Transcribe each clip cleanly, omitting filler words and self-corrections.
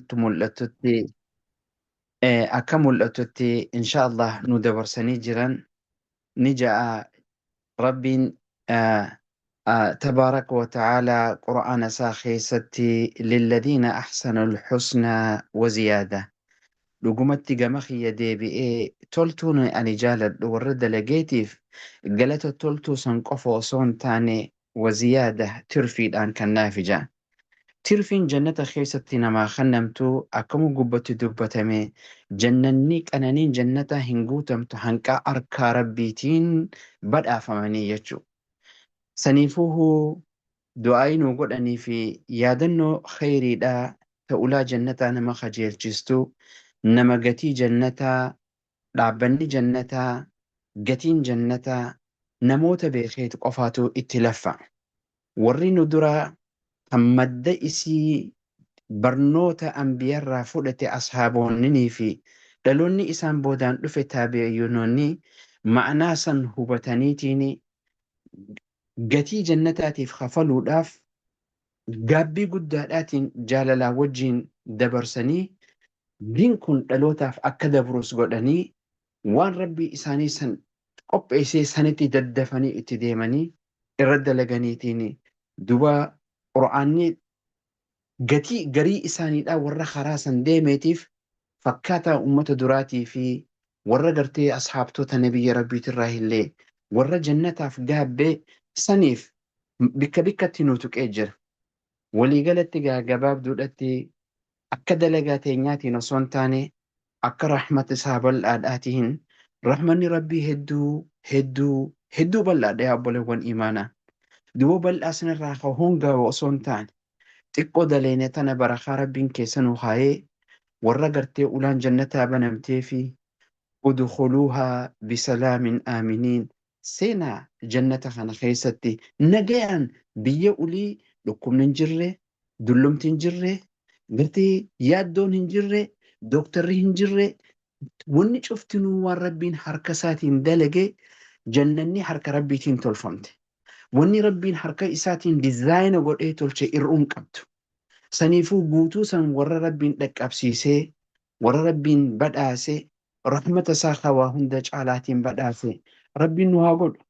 Nutti mul'atutti akka mul'atutti insha Allah nu dabarsanii jiran ni ja'a Rabbiin tabaaraka wa ta'aalaa qur'aana isaa keessatti lilladiina ahsanul husnaa wa ziyaada dhugumatti gama kiyya deebi'ee toltuun ani jaaladhu warra dalageetiif galata toltuu san qofa osoo hin taane wa ziyaada tirfiidhaan kannaafi ja'a. Tirfiin jannata keessatti namaa kennamtu akkuma gubbatti dubbatame jannanni qananiin jannataa hin guutamtu hanqaa arkaa Rabbiitiin badhaafamanii jechuudha. Saniifuuhuu du'aayii nuu godhanii fi yaadannoo kheyriidhaa ta ulaa jannataa nama kajeelchistu nama gatii jannataa dhaabbanni jannataa gatiin jannataa namoota beekeetu qofaatu itti laffa. Warri nu duraa kan madda isii barnoota anbiyarraa fudhate ashaabonninii fi dhaloonni isaan boodaan dhufe taabi'iyyunoonni ma'anaa san hubataniitiin gatii jannataatiif kafaluudhaaf gaabbii guddaadhaatiin jaalalaa wajjiin dabarsanii diin kun dhalootaaf akka dabrus godhanii waan Rabbii isaanii san qopheessee sanitti daddafanii itti deemanii irra dalaganiitiin duba Qur'aanni gatii garii isaaniidhaa warra karaa san deemeetiif fakkaataa ummata duraatii fi warra gartee ashaabtota nabiyya Rabbiitirraa illee warra jannataaf gaabbee saniif bikka bikkatti nu tuqee jira. Waliigalatti gaa gabaabduudhatti akka dalagaa teenyaatiin osoo hin taane akka rahmata isaa bal'aadhaatiin rahmanni Rabbii hedduu hedduu hedduu bal'aadha yaa obboleewwan imaanaa. Duba bal'aa sanirraa ka hongaa'u osoo hin taane xiqqoo daleene tana barakaa Rabbiin keessa nu kaayee warra gartee ulaan jannataa banamtee fi udkhuluuhaa bisalaamin aaminiin seenaa jannata kana keessatti nagayaan biyya ulii dhukkubni hin jirre, dullumti hin jirre, gartee yaaddoon hin jirre, dooktarri hin jirre, wanni cuftinuu waan Rabbiin harka isaatiin dalage jannanni harka Rabbiitiin tolfamte. Wanni Rabbiin harka isaatiin dizaayina godhee tolche ir'uun qabdu. Saniifuu guutuu san warra Rabbiin dhaqqabsiisee, warra Rabbiin badhaase, rahmata isaa ka waa hunda caalaatiin badhaase Rabbiin nu haa godhu.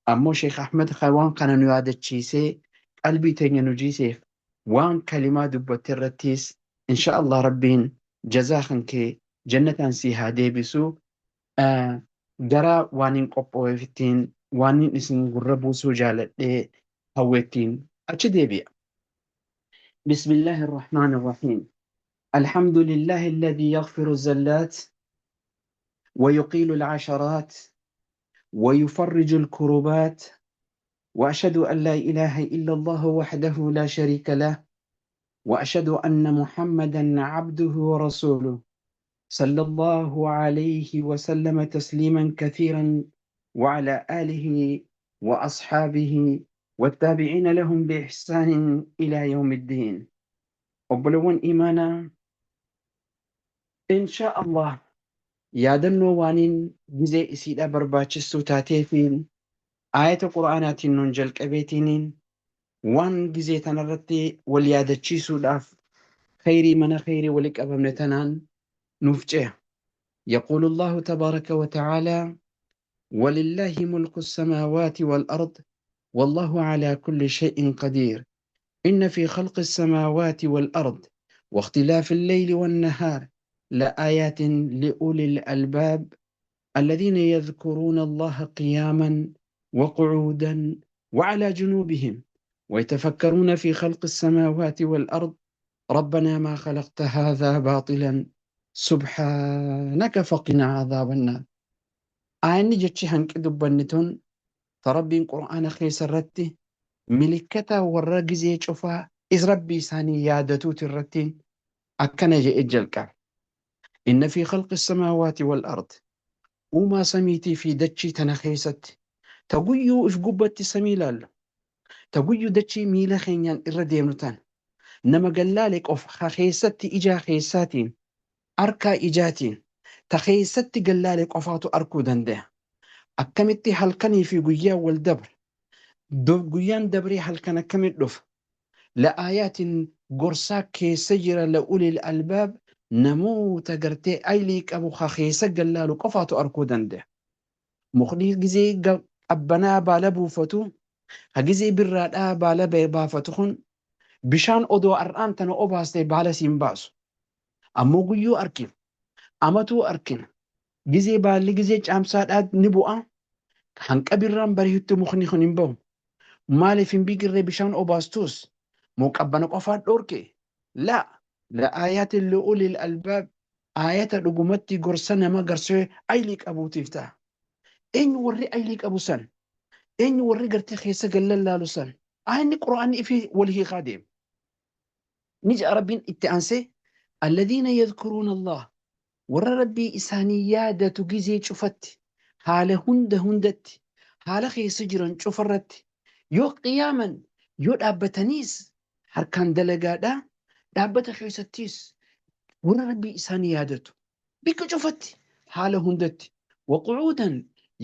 Ammoo Sheekh Ahmad ka waan kana nu yaadachiisee qalbii teenya nu jiiseef waan kalimaa dubbatte irrattis insha Allah Rabbiin jazaa kan kee jannataan sii haa deebisu. Gara waan hin qophoo'eefittiin waan isin gurra buusuu jaaladhee hawweettiin achi deebi'a. Bismillaahi Rahmaani Rahiim. الحمد لله الذي يغفر الزلات ويقيل العشرات ويفرج الكربات واشهد ان لا اله الا الله وحده لا شريك له واشهد ان محمدا عبده ورسوله صلى الله عليه وسلم تسليما كثيرا وعلى اله واصحابه والتابعين لهم باحسان الى يوم الدين. Obbolowwan imaanaa, insha Allah yaadannoo waaniin gizee isiidha barbaachistuu taateefiin aayata qur'aanaatiin nuun jalqabeetiiniin waan gizee tanarratti wal yaadachiisuudhaaf khayrii mana khayrii wali qabamne tanaan nuuf ce'a. يقول الله تبارك وتعالى: ولله ملك السماوات والأرض والله على كل شيء قدير إن في خلق السماوات والأرض واختلاف الليل والنهار لآيات لأولي الألباب الذين يذكرون الله قياما وقعودا وعلى جنوبهم ويتفكرون في خلق السماوات والأرض ربنا ما خلقت هذا باطلا سبحانك فقنا عذاب النار. Aayanni jechi hanqi dubbanni tun ta Rabbiin Qur'aana keessa irratti milikkata warra gizee cufaa is Rabbii isaanii yaadatuuti irratti akkana jedhe jalqabe. Inna fi khalqi samaawaati wal ard, uumaa samiitii fi dachii tana keessatti ta guyyuu if gubbatti samii laallu, ta guyyuu dachii miila keenyaan irra deemnu tana nama gallaale qofa ka keessatti ijaa keessaatiin arkaa ijaatiin ta keessatti gallaale qofaatu arkuu danda'a. Akkamitti halkanii fi guyyaan wal dabra? Guyyaan dabree halkan akkamitti dhufa? La'aayaatin gorsaa keessa jira la'ulil albaab namoota gartee aylii qabu ka keessa gallaalu qofaatu arkuu danda'a. Mukni gizee qabbanaa baala buufatu, ka gizee birraadhaa baala baafatu kun bishaan odoo har'aan tana obaastee baala siin baasu. Ammoo guyyuu arkina, amatuu arkina. Gizee baalli gizee caamsaadhaa ni bu'a. Hanqa birraan bari'utti mukni kun hin bahu. Maaliif hin biqillee bishaan obaastus? Moo qabbana qofaan dhorke? Laa, la aayaatin li'ulil albaab aayata dhugumatti gorsa nama garsee aylii qabuutiif ta'a. Eenyu warri aylii qabu san? Eenyu warri gartee keessa gallallaalu san? Aayanni Qur'aanni ifii wal hiikaa deema. Ni ja'a Rabbiin itti aansee alladhiina yadhkuruuna Allah warra Rabbii isaanii yaadatu gizee cufatti haala hunda hundatti haala keessa jiran cufarratti yoo qiyaaman yoo dhaabbataniis harkaan dalagaadhaa dhaabbata keessattis warra Rabbii isaanii yaadatu bikka cufatti haala hundatti waqu'uudan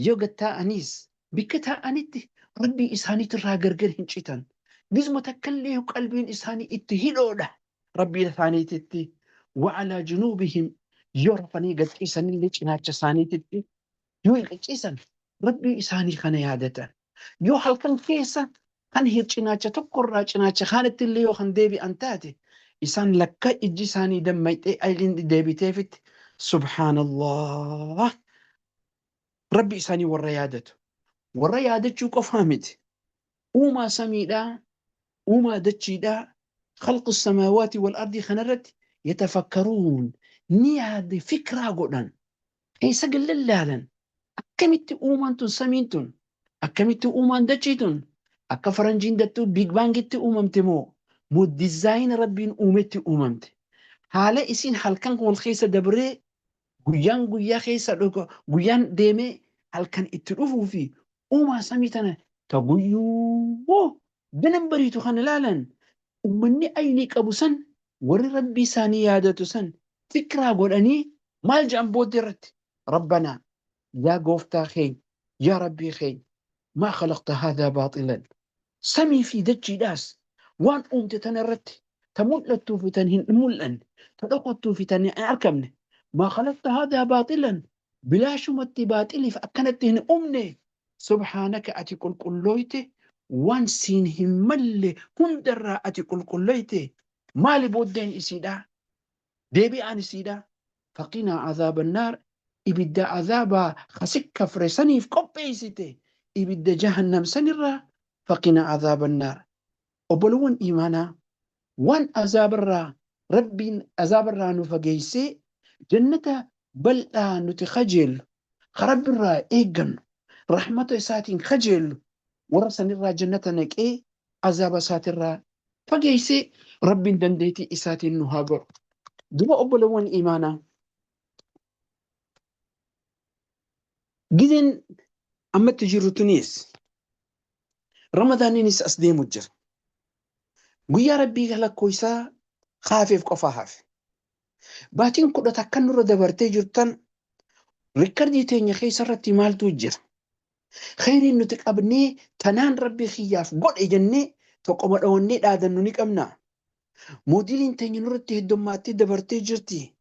yoo gad taa'aniis bikka taa'anitti Rabbii isaaniitirraa gargar hin citan gizma takkallee qalbiin isaanii itti hidhoodha Rabbii isaaniititti wa'alaa junuubihim yoo rafanii gad ciisanillee cinaacha isaaniititti yoo ciisan Rabbii isaanii kana yaadatan yoo halkan keessa kan cinaacha tokkorraa cinaacha kaanitti illee yoo kan deebi'an taate isaan lakka ijji isaanii dammayxee ayliin deebiteefitti subhaanallah Rabbi isaanii warra yaadatu warra yaadachuu qofaa miti uumaa samiidhaa uumaa dachiidhaa khalqu samaawaati wal ardii kanarratti yatafakkaruun ni yaade fikraa godhan keessa gallallaalan akkamitti uumaan tun samiin tun akkamitti uumaan dachii tun akka faranjiin dattuu big bangitti uumamte moo moo dizaayina Rabbiin uumetti uumamte haala isiin halkan wal keessa dabree guyyaan guyyaa keessa dhugo guyyaan deemee halkan itti dhufuu fi uumaa samii tana ta guyyuu ganam bariitu kan ilaalan ummanni aylii qabu san warri Rabbii isaanii yaadatu san fikraa godhanii maal jedhan booddee irratti Rabbanaa yaa gooftaa keenya yaa Rabbii keenya maa khalaqta haadhaa baaxilan samii fi dachiidhaas waan uumte tana irratti ta mul'attuu fi tan hin mul'anne ta dhokattuu fi tan hin argamne maa khalaqta haadhaa baaxilan bilaashumatti baaxiliif akkanatti hin uumne subhaanaka ati qulqullooyte waan siin hin malle hundarraa ati qulqullooyte maali booddeen isiidha deebi'aan isiidha faqinaa azaaba naar ibidda azaabaa kasi kafre saniif qopheessite ibidda jahannam sanirraa faqinaa azaaba naar obbolowwan iimaanaa waan azaabarraa Rabbiin azaabarraa nu fageessee jannata bal'aa nuti kajeellu ka Rabbirraa eeggannu rahmata isaatiin kajeellu warra sanirraa jannata naqee azaaba isaatirraa fageessee Rabbiin dandeettii isaatiin nu haa godhu. Duba obbolowwan iimaanaa gizeen ammatti jirru tunis Ramadaaniinis as deemu jira. Guyyaa Rabbii lakkoofsaa haafeef qofaa hafe. Baatiin 10 nurra dabartee jirtan rikkardii teenya keessa irratti maaltu jira? Khayriin nuti qabnee tanaan Rabbii kiyyaaf godhe jennee tokkoma dhawannee dhaadannu ni qabna. Moodiliin teenya nurratti heddummaattee dabartee jirti.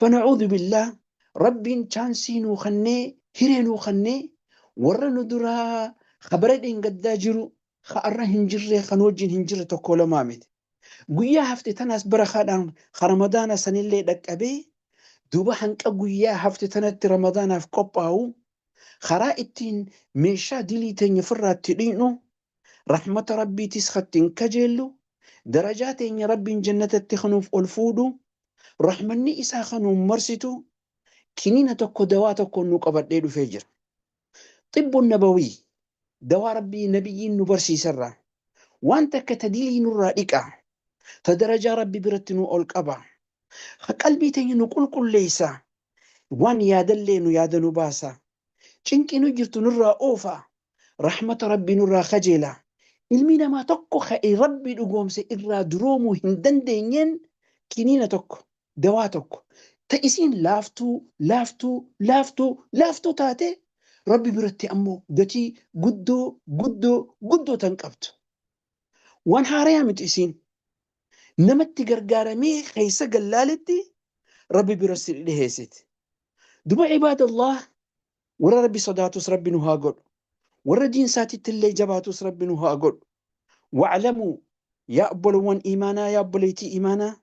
Fana'uudhu billaah Rabbiin chaansii nuu kennee hiree nuu kennee warra nu duraa kabara dheengaddaa jiru ka arra hin jirre kan wajjin hin jirre tokko lamaa miti. Guyyaa hafte tanaas barakaadhaan ka Ramadaana sanillee dhaqqabee duuba hanqa guyyaa hafte tanatti Ramadaanaaf qophaa'u karaa ittiin meeshaa dilii teenya ofirraa itti dhiqnu rahmata Rabbiitis kan ittiin kajeellu darajaa teenya Rabbiin jannatatti kanuuf ol fuudhu rahmanni isaa kanuun marsitu kiniina tokko dawaa tokko nu qabadhee dhufee jira. Xibbuun nabawii dawaa Rabbii nabiyyiin nu barsiiserraa waan takka ta dilii nurraa dhiqa ta darajaa Rabbi biratti nu ol qaba ka qalbii teenya nu qulqulleessa waan yaadallee nu yaada nu baasa cinqii nu jirtu nurraa oofa rahmata Rabbii nurraa kajeela ilmi namaa tokko ka'e Rabbi dhugoomse irraa duroomuu hin dandeenyeen kiniina tokko dawaa tokko ta isiin laaftuu laaftuu laaftuu laaftuu taate Rabbi biratti ammoo gatii guddoo guddoo guddoo tan qabdu. Waan haarayaa miti isiin. Namatti gargaaramee keessa gallaaletti Rabbi bira si dhiheessiti. Duba ibaadallah, warra Rabbi sodaatus Rabbi nu haa godhu. Warra diin isaatitti illee jabaatus Rabbi nu haa godhu. Wa'lamuu yaa obbolowwan imaanaa, yaa obboleettii imaanaa,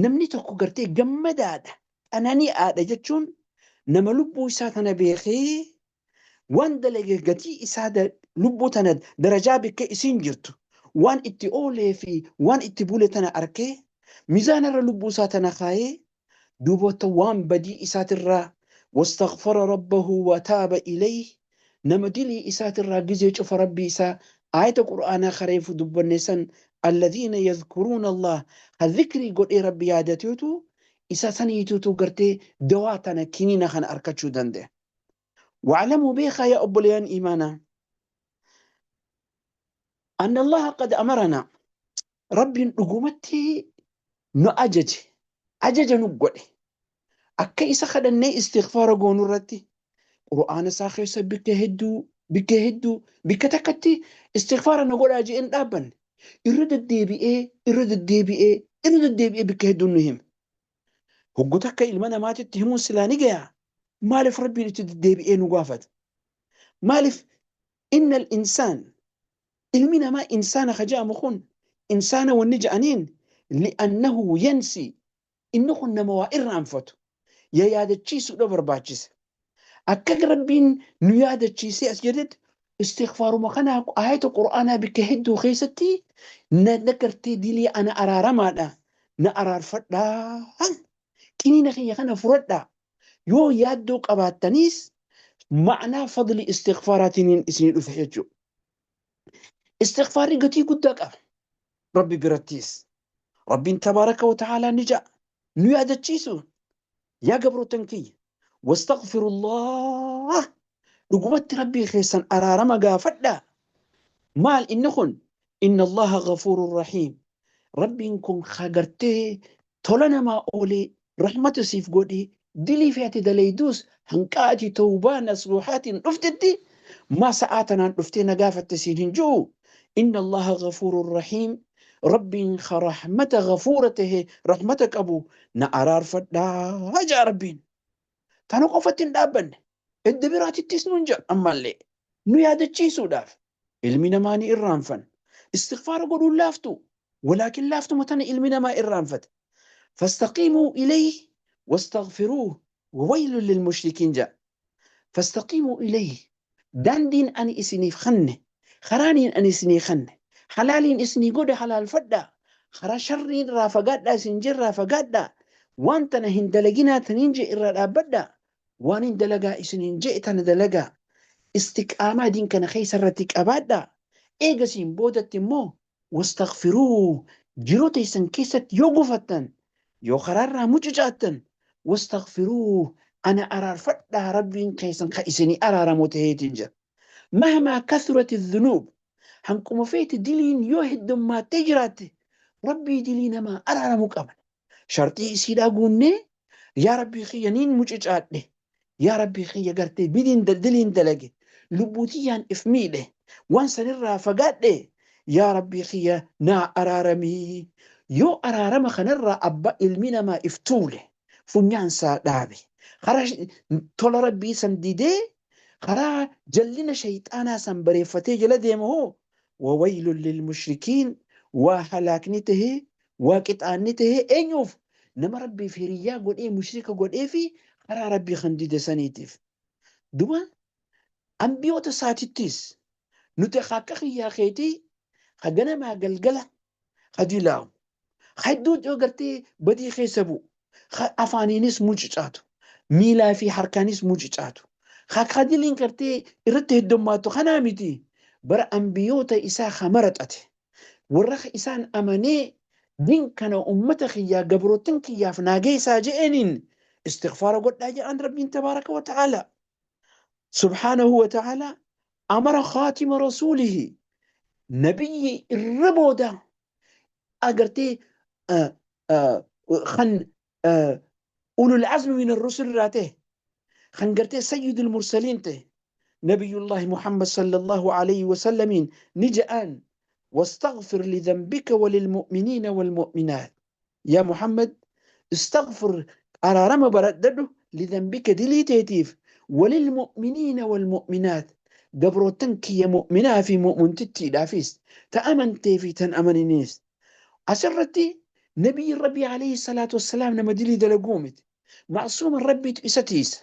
namni tokko gartee gammadaadha, qanani'aadha jechuun nama lubbuu isaa tana beekee waan dalage gatii isaa, lubbuu tana darajaa bikka isiin jirtu, waan itti oolee fi waan itti bule tana arkee, mizaanarra lubbuu isaa tana kaayee, duubata waan badii isaatirraa wastaghfara rabbahu wa taaba ilayh, nama dilii isaatirraa gizee cufa Rabbii isaa, aayata Qur'aanaa kareefu dubbanne san, alladhiina yadhkuruuna Allah, ha dhikrii godhee Rabbi yaadateetu isa saniitutu gartee dawaa tana, kiniina kana arkachuu danda'e. Wa'lamuu, beekaa yaa obboleeyyan iimaanaa, anna Allaha qad amarana, Rabbiin dhugumatti nu ajaje, ajaja nu godhe akka isa kadhannee istighfaara goonu irratti. Qur'aana isaa keessa bikka hedduu, bikka hedduu, bikka takkatti istighfaara na godhaa je'een dhaabbanne. Irra deddeebi'ee, irra deddeebi'ee, irra deddeebi'ee bikka hedduun nu hime. Hoggu takka ilma namaatitti himuun silaa ni gayaa. Maaliif Rabbiin itti deddeebi'ee nu gaafata? Maaliif? Innal insaan, ilmi namaa, insaana ka je'amu kun, insaana wanni je'aniin li'annahu yansi, inni kun nama waa irraanfatu, ya yaadachiisuudha barbaachisa. Akka Rabbiin nu yaadachiisee as jedhetti istighfaaruma kana aayata Qur'aanaa bikka hedduu keessatti na gartee dilii ana araaramaadha, na araarfadhaa, qiniina kiyya kana furadhaa, yoo yaaddoo qabaattaniis ma'anaa fadli istighfaaraatiin isinii dhufe jechuudha. Istighfaarri gatii guddaa qaba. Rabbi birattis. Rabbiin tabaaraka wa ta'aalaa ni ja'a. Nu yaadachiisu. Yaa gabrootan kiyya. Wastaghfirullah. Dhugumatti Rabbii keessan araarama gaafadhaa. Maal inni kun? Inna Allaha ghafuurun rahiim. Rabbiin kun gartee tola namaa oolee, rahmata siif godhee, dilii fi ati dalayduus hanqaa ati tawbaa nasuuhaatiin dhuftetti maa sa'aa tanaan dhuftee na gaafatte siin hin ji'u. Inna Allaha ghafuurun rahiim. Rabbiin ka rahmata ghafuura tahe, rahmata qabu, na araarfadhaa ja'a Rabbiin. Tana qofatti hin dhaabbanne. Edda biraatittis nuun ja'a ammallee. Nu yaadachiisuudhaaf. Ilmi namaa ni irraanfan. Istighfaara godhuun laaftu. Walaakin laaftuma tana ilmi namaa irraanfate. Fastaqiimuu ilayhi wastaghfiruuh wawaylun lilmushrikiin ja'a. Fastaqiimuu ilayhi, daandiin ani isiniif kanne, karaaniin ani isinii kanne, halaaliin isinii godhe halaalfadhaa, karaa sharriin irraa fagaadhaa isin jirraa fagaadhaa, waan tana hin dalaginaa taniin jee irraa dhaabbadhaa, waan hin dalagaa isiniin jee tana dalagaa, istiqaamaa diin kana keessa irratti qabaadhaa. Eegasiin boodatti immoo wastaghfiruu, jiruu teessan keessatti yoo gufattan, yoo karaarraa mucucaattan, wastaghfiruu, ana araarfadhaa, Rabbiin keessan ka isinii araaramu taheetiin jira. Mahmaa kathurati dhunuub, hanquma feeti diliin yoo heddummaattee jiraatte, Rabbii dilii namaa araaramu qabna. Sharxii isiidhaa guunnee, yaa Rabbii kiyya niin mucucaadhe, yaa Rabbii kiyya gartee bidiin diliin dalage, lubbuu tiyyaan if miidhe, waan sanirraa fagaadhe, yaa Rabbii kiyya naa araaramii. Yoo araarama kanarraa abba ilmi namaa if tuule, funyaan isaa dhaabe, karaa tola Rabbii san didee karaa jallina shayxaanaa san bareeffatee jala deema hoo, wawaylun lilmushrikiin, waa halaakni tahee, waa qixaanni tahee eenyuuf? Nama Rabbiif hiriyyaa godhee, mushrika godhee fi karaa Rabbii kan dide saniitiif. Duba ambiyoota isaatittis nuti akka kiyyaa keetii ka ganamaa galgala ka dilaawu, ka hedduu yoo gartee badii keessa bu'u, ka afaaniinis mucucaatu, miilaa fi harkaanis mucucaatu, ka diliin gartee irratti heddummaattu kanaa miti. Bara ambiyoota isaa ka maraxate, warra isaan amanee din kana ummata kiyyaa, gabrootan kiyyaaf naa geessaa je'eniin istighfaara godhaa jedhan. Rabbiin tabaaraka wa ta'ala, subhaanahu wa ta'ala, amara khaatima rasuulihi, nabiyyi irra booda agartee kan ulul azmi min ar-rusul irraa ta'e, kan gartee sayyidul mursaliin ta'e, nabiyullahi Muhammad sallallahu alayhi wa sallamiin ni ja'an. Wastaghfir lidhanbika walilmu'miniina walmu'minaat. Yaa Muhammad, istaghfir, araarama baradhadhu, lidhanbika, dilii teetiif, walilmu'miniina walmu'minaat, gabroottan kiyya mu'minaa fi mu'mintittiidhaafis, ta amantee fi tan amaniniis. Asirratti nabiyyi Rabbii alayhi salaatu wassalaam nama dilii dalaguu miti. Ma'suuma Rabbiitu isa tiisa.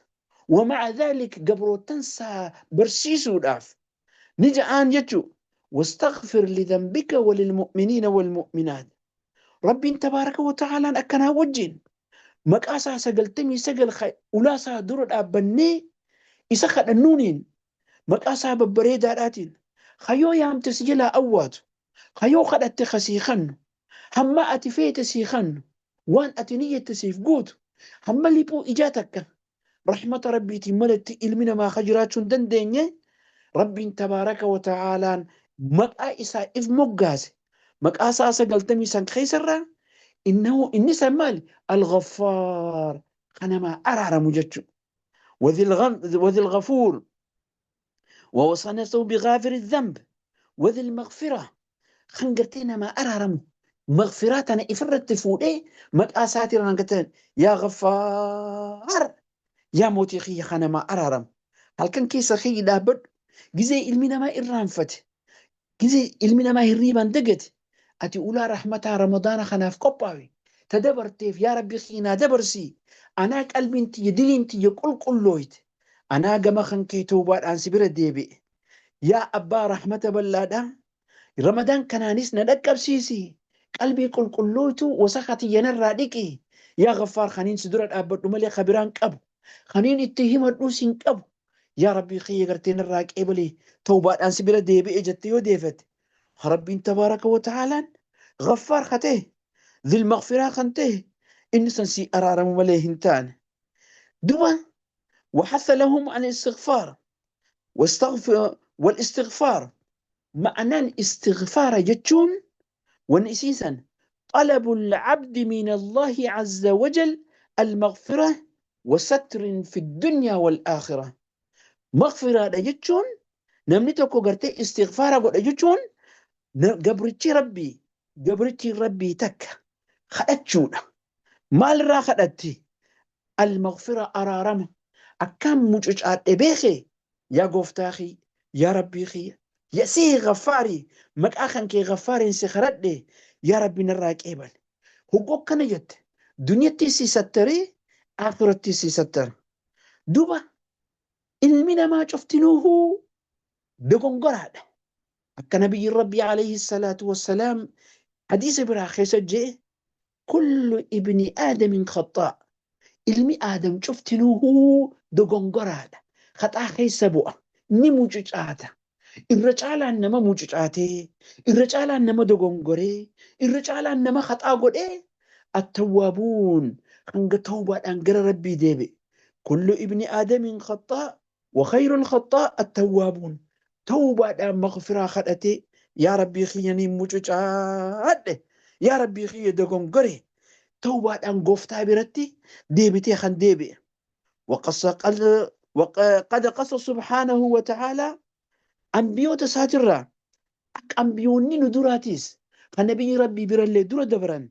Wama'a dhaalik gabroottan isaa barsiisuudhaaf ni ja'aan jechuu, wastaghfir lidhanbika walilmu'miniina walmu'minaat. Rabbiin tabaaraka wa ta'aalaan akkanaa wajjin maqaa isaa 99 ulaa isaa dura dhaabbannee isa kadhannuuniin, maqaa isaa babbareedaadhaatiin, ka yoo yaamte si jalaa awwaatu, ka yoo kadhatte ka sii kannu, hamma ati feete sii kannu, waan ati niyyatte siif guutu, hamma liphuu ijaa takka rahmata Rabbiitiin malatti ilmi namaa ka jiraachuu hin dandeenye, Rabbiin tabaaraka wa ta'aalaan maqaa isaa if moggaase, maqaa isaa 95 keessarraa innahu, inni san maali? Al-Ghaffaar, ka namaa araaramu jechuudha. وذي الغفور ووصى نفسه بغافر الذنب وذي المغفرة، kan gartee namaa araaramu, maghfiraa tana ifirratti fuudhee maqaa isaatiin gartee yaa Ghaffaar, yaa mootii kiyya kan namaa araaramu, halkan keessa kiyyi dhaabbadhu, gizee ilmi namaa irraanfate, gizee ilmi namaa hirriibaan dagate, ati ulaa rahmataa Ramadaana kanaaf qophaawi, ta dabarteef yaa Rabbi kiinaa dabarsii, anaa qalbiin tiyya diliin tiyya qulqullooyte, anaa gama kan kee tawbaadhaan si bira deebi'e, yaa abbaa rahmata bal'aadhaa, Ramadaan kanaanis na dhaqqabsiisi, qalbii qulqullooytu wasakha tiyya narraa dhiqi, yaa Ghaffaar, kaniin si dura dhaabbadhu malee ka biraan qabu, kaniin itti himadhuus hin qabu, yaa Rabbii kiyya gartee narraa qeebali, tawbaadhaan si bira deebi'e jette yoo deefate, Rabbiin tabaaraka wa ta'aalaan Ghaffaar ka ta'e, dhil maghfiraa kan ta'e, inni san sii araaramu malee hin taane. Duba وحث لهم عن الاستغفار واستغفر. والاستغفار معنaan istighfaara jechuun wanni isiisan طلب العبد من الله عز وجل المغفرة وستر في الدنيا والآخرة. مغفرة jechuun namni tokko gartee istighfaara godha jechuun gabrichi Rabbii takka kadhachuudha. Maalirraa kadhatti? Al-maghfira, araarama. Akkaan mucucaadhe beeke, yaa gooftaa kiyya, yaa Rabbii kiyya, yaa sii Ghaffaarii, maqaa kan kee Ghaffaariin si kadhadhe, yaa Rabbi narraa qeebale. Hogguu akkana jette dunyatti si sattaree akhiratti si sattara. Duba ilmi namaa cuftinuuhuu dogongoraadha. Akka nabiyyi Rabbii alayhi salaatu wassalaam hadiisa biraa keessa jee, kullu ibni aadamin khaxaa, ilmi Aadam cuftinuuhuu dogongoraadha, khaxaa keessa bu'a, ni mucucaata. Irra caalaan nama mucucaatee, irra caalaan nama dogongoree, irra caalaan nama khaxaa godhee, attawwaabuun, hanga tawbaadhaan gara Rabbii deebi'e. Kullu ibni aadamin khaxaa wa khayrul khaxaa attawwaabuun. Tawbaadhaan maghfiraa kadhatee, yaa Rabbii kiyya niin mucucaadhe, yaa Rabbii kiyya dogongore, tawbaadhaan gooftaa biratti deebitee kan deebi'e. وقد قص سبحانه وتعالى ambiyoota isaatirraa akka ambiyoonni nu duraatiis kan nabiyyi Rabbii birallee dura dabran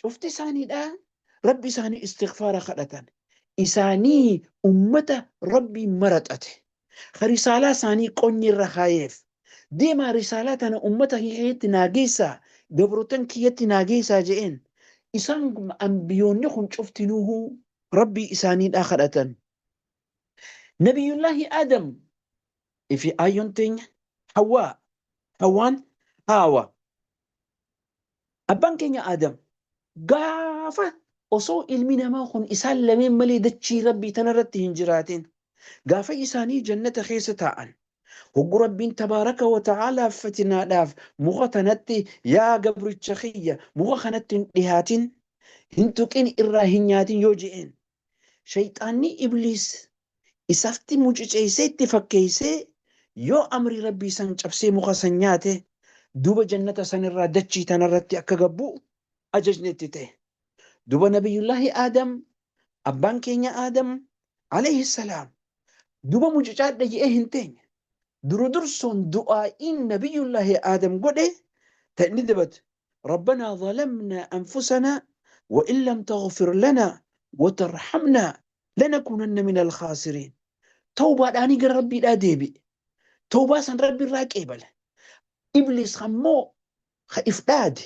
cufti isaaniidha Rabbi isaanii istighfaara kadhatan. Isaanii ummata Rabbii maraxate, ka risaalaa isaanii qonyi irra kaayeef, deemaa risaalaa tana ummata kiyyatti naa geessaa, gabrootan kiyyatti naa geessaa je'een. Isaan ambiyoonni kun cuftinuuhuu Rabbii isaaniidhaa kadhatan. Nabiyullaahi Aadam fi aayyoon teenya Hawwaa, Hawwaan Haawa. Abbaan keenya Aadam gaafa osoo ilmi namaa kun isaan lameen malee dachii Rabbii tanarratti hin jiraatin, gaafa isaanii jannata keessa taa'an, hoggu Rabbiin tabaaraka wa ta'aalaa fatinaadhaaf muka tanatti, yaa gabricha kiyya, muka kanatti hin dhihaatin, hin tuqin, irraa hin nyaatin yoo je'een, shayxaanni Ibliis isafti mucuceessee itti fakkeessee, yoo amrii Rabbii san cabsee muka san nyaate, duuba jannata sanirraa dachii tanarratti akka gabbu ajajni itti ta'e. Duuba Nabiyyullaahi Aadam, abbaan keenya Aadam alayhi salaam, duuba mucucaadha je'ee hin teenye. Duru dursoon du'aa'iin Nabiyyullaahi Aadam godhe Ta inni dubbatu, "Rabbanaa zalamnaa anfusanaa wa in lam taghfir lanaa wa tarhamnaa lanakuunanna minal khaasiriin." Tawbaadhaanii gara Rabbiidhaa deebi'e. Tawbaa san Rabbi irraa qeebale. Ibliis ammoo ka if dhaade,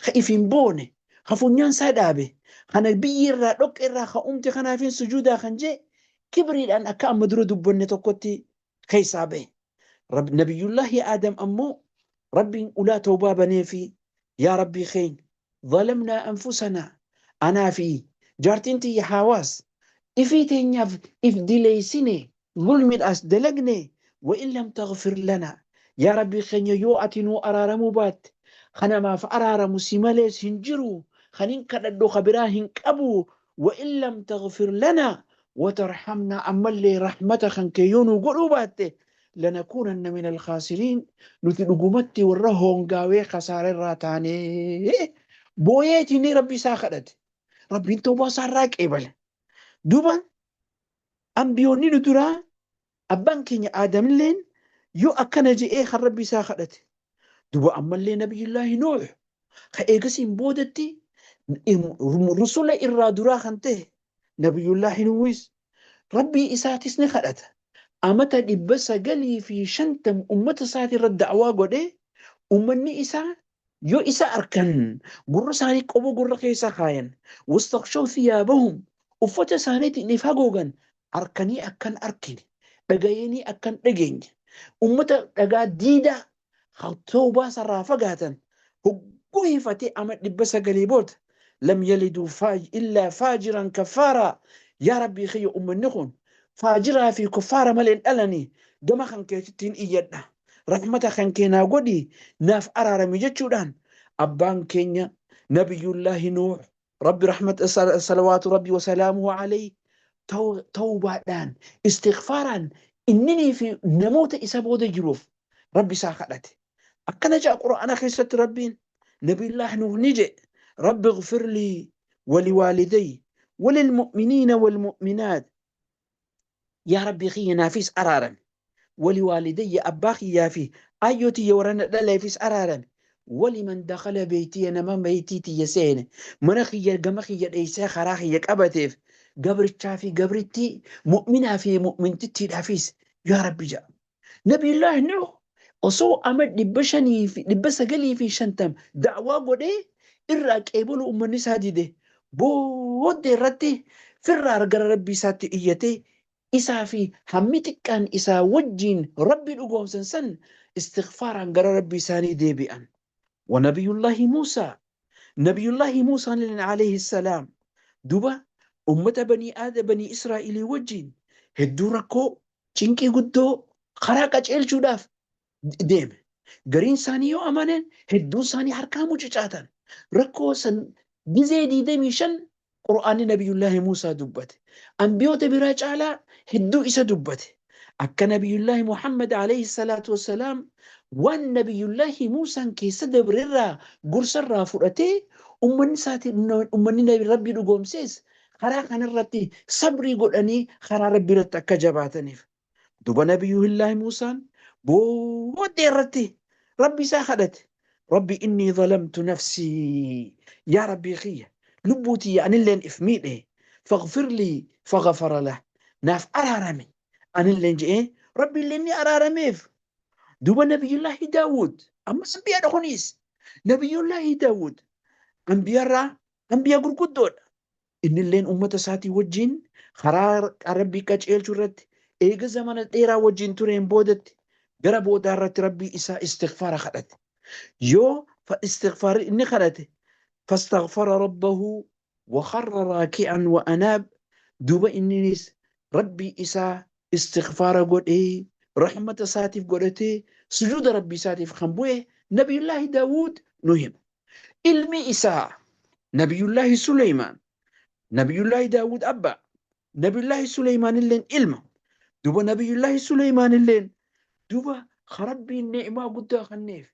ka if hin boone, ka funyaan isaa dhaabe, kana biyyi irraa dhoqqe irraa ka uumte kanaafin sujuudaa kan jee kibriidhaan akka amma dura dubbanne tokkotti keessaa bahe. Nabiyyullaahi Aadam ammoo Rabbiin ulaa tawbaa baneefi, yaa Rabbii keenya, zalamnaa anfusanaa, anaa fi jaartiin tiyya Haawaas ifii teenyaaf if dileeysine, zulmidhaas dalagne, wa in lam taghfir lanaa, yaa Rabbii keenya, yoo ati nuu araaramuu baatte, ka namaaf araaramu si malees hin jiru, kanin kadhadhu ka biraa hin qabu, wa in lam taghfir lanaa wa tarhamnaa, ammallee rahmata kan kee yoo nuu godhuu baatte, lanakuunanna min alkhaasiriin, nuti dhugumatti warra hoongaawee kasaara irraa taanee. Booyeetiin Rabbi isaa kadhate. Rabbiin tawbaa isaa irraa qeebale. Duuba ambiyoonni nu duraa, abbaan keenya Aadamilleen yoo akkana je'ee kan Rabbi isaa kadhate, duuba ammallee Nabiyyullaahi Nuuh, ka eegasiin boodatti rusula irraa duraa kan ta'e Nabiyyullaahi Nuuhis Rabbii isaatis ni kadhata. Amata 950 ummata isaatii irratti da'waa godhee, ummanni isaa yoo isa arkan gurra isaanii qoboo gurra keessa kaayan, wastaghshaw thiyaabahum, uffata isaaniitiin if hagoogan, arkanii akkan arkine, dhagayanii akkan dhageenye, ummata dhagaa diidaa tawbaa sarraa fagaatan hogguu hifatee, ama 900 booda, lam yaliduu illaa faajiran kaffaaraa, yaa Rabbii kiyya, ummanni kun faajiraa fi kuffaara malee hin dhalanii, gama kan keetittiin iyyadha, rahmata kan kee naa godhi, naaf araarami jechuudhaan abbaan keenya Nabiyyullaahi Nuuh, Rabbi rahmat salawaatu Rabbi wasalaamuhu alayhi, tawbaadhaan istighfaaraan inninii fi namoota isa booda jiruuf Rabbi isaa kadhate. Akkana ja'a Qur'aana keessatti Rabbiin, Nabiyyullaahi Nuuh ni jedhe, "Rabbi ighfir lii waliwaalidayya walilmu'miniina walmu'minaat," yaa Rabbii kiyya, naafis araarami, waliwaalidayya, abbaa kiyyaa fi aayyoo tiyya warra na dhaleefis araarami, waliman dakhala beeytiya, nama beeytii tiyya seene, mana kiyya gama kiyya dheeysee karaa kiyya qabateef, gabrichaa fi gabrittii, mu'minaa fi mu'mintittiidhaafis yaa Rabbi ja'a. Nabiyullaahi Nuuh osoo ama 500 fi 950 da'waa godhee irraa qeebaluu ummanni isaa dide, booddee irratti firraa gara Rabbii isaatti iyyatee, isaa fi hammi xiqqaan isaa wajjiin Rabbi dhugoomsan san istighfaaraan gara Rabbii isaanii deebi'an. Wa Nabiyullaahi Muusaa, Nabiyullaahi Muusaan illeen alayhi salaam, duba ummata banii aada banii Israa'ilii wajjiin hedduu rakkoo cinqii guddoo karaa qaceelchuudhaaf deeme. Gariin isaanii yoo amanan, hedduun isaanii harkaa mucucaatan. Rakkoo san gizee 25 Qur'aanni Nabiyyullaahi Muusaa dubbate. Ambiyoota biraa caalaa hedduu isa dubbate. Akka Nabiyyullaahi Muhammad alayhi salaatu wassalaam waan Nabiyyullaahi Muusaan keessa dabre irraa gorsa irraa fudhatee, ummanni isaatiin ummanni Rabbii dhugoomsees karaa kanarratti sabrii godhanii karaa Rabbii irratti akka jabaataniif. Duba Nabiyyullaahi Muusaan booddee irratti Rabbi isaa kadhate. "Rabbi innii zalamtu nafsii," yaa Rabbii kiyya, lubbuu tiyya anilleen if miidhe, "faghfir lii," faghafara lah, naaf araarame anilleen je'ee, Rabbi illeen ni araarameef. Duba Nabiyyullaahi Daawud ammas anbiyaadha kunis. Nabiyyullaahi Daawud anbiyaarraa anbiyaa gurguddoodha. Innilleen ummata isaatii wajjin karaa Rabbii qaceelchuu irratti eega zamana dheeraa wajjin tureen boodatti, gara boodaa irratti Rabbii isaa istighfaara kadhate. Yoo istighfaarri inni kadhate, fastaghfara rabbahu wa kharra raaki'an wa anaab, duuba inninis Rabbii isaa istighfaara godhee, rahmata isaatiif godhatee, sujuuda Rabbii isaatiif kan bu'e Nabiyullaahi Daawud nu hima. Ilmi isaa Nabiyullaahi Suleymaan, Nabiyullaahi Daawud abbaa, Nabiyullaahi Suleymaan illeen ilma. Duba Nabiyullaahi Suleymaan illeen duba Rabbiin ni'maa guddaa kenneef,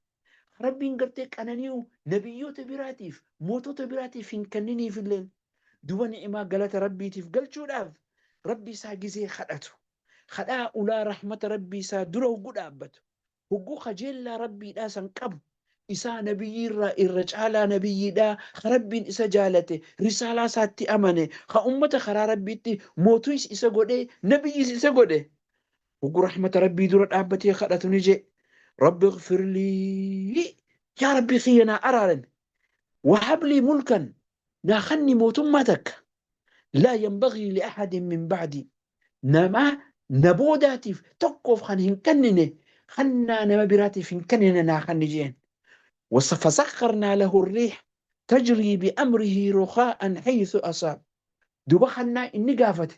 Rabbiin gartee qanani'u nabiyyoota biraatiif, mootota biraatiif hin kenniniif illeen, duba ni'maa galata Rabbiitiif galchuudhaaf Rabbi isaa gizee kadhatu, kadhaa ulaa rahmata Rabbii isaa dura hogguu dhaabbatu, hogguu kajeellaa Rabbiidhaa san qabu. Isaa nabiyyiirraa irra caalaa nabiyyiidha, ka Rabbiin isa jaalate, risaalaa isaatti amane, ka ummata karaa Rabbiitti mootuis isa godhe, nabiyyiis isa godhe. Hoggu rahmata Rabbii dura dhaabbatee kadhatu ni je'e, Rabbi ighfir lii, yaa Rabbii kiyya naa araarami, wahab lii mulkan, naa kanni mootummaa takka, laa yanbaghii li ahadin min ba'dii, nama na boodaatiif tokkoof kan hin kennine, kannaa nama biraatiif hin kennine naa kanni jeen. Fasakharnaa lahu riih tajrii bi'amrihi rukhaa'an haythu asaab. Duba kannaa inni gaafate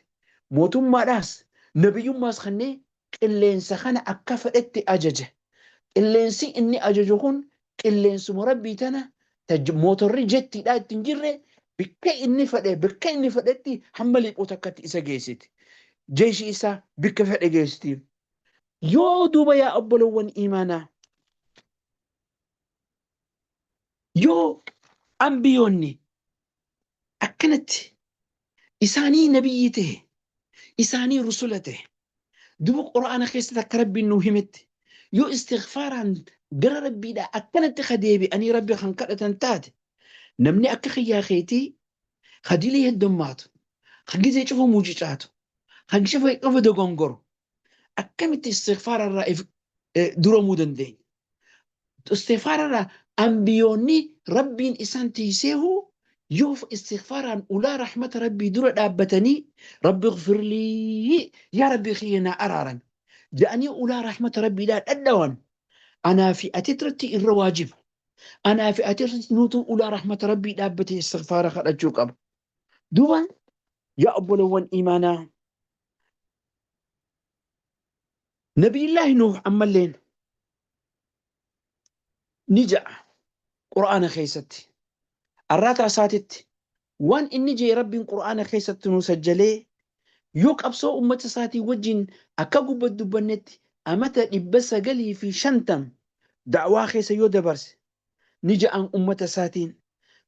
mootummaadhaas nabiyyummaas kannee qilleensa kana akka fedhetti ajaje. Qilleensi inni ajaju kun qilleensuma Rabbii tana ta mootorri jettiidhaa itti hin jirre, bikka inni fedhe, bikka inni fedhetti hamma liphuu takkatti isa geessiti. Jeeshi isaa bikka fedhe geessiti. Yoo duuba yaa obbolowwan iimaanaa, yoo ambiyoonni akkanatti isaanii nabiyyii ta'e, isaanii rusula ta'e, duba Qur'aana keessatti akka Rabbiin nuu himetti yoo istighfaaraan gara Rabbiidhaa akkanatti ka deebi'anii Rabbi kan kadhatan taate, namni akka kiyyaa keetii ka dilii heddummaatu, ka gizee cufa mucicaatu, ka cufa dogongoru akkamitti istighfaara irraa if duramuu dandeenya? Istighfaara irraa ambiyoonni Rabbiin isaan tiiseehu yoo istighfaaraan ulaa rahmata Rabbii dura dhaabbatanii, Rabbi ighfirlii, yaa Rabbii kiyya naa araarami jedhanii ulaa rahmata Rabbiidhaa dhadhawan, anaa fi ati irratti irra waajiba. Anaa fi ati irratti nuutu ulaa rahmata Rabbii dhaabbatee istighfaara kadhachuu qaba. Duuba yaa obbolowwan imaanaa, Nabiyillaahi Nuuh ammalleen ni ja'a Qur'aana keessatti. Arraataa isaatitti waan inni je'e Rabbiin Qur'aana keessatti nuu sajjalee, yoo qabsoo ummata isaatii wajjin akka gubbat dubbannetti amata 950 da'waa keessa yoo dabarse, ni ja'an ummata isaatiin: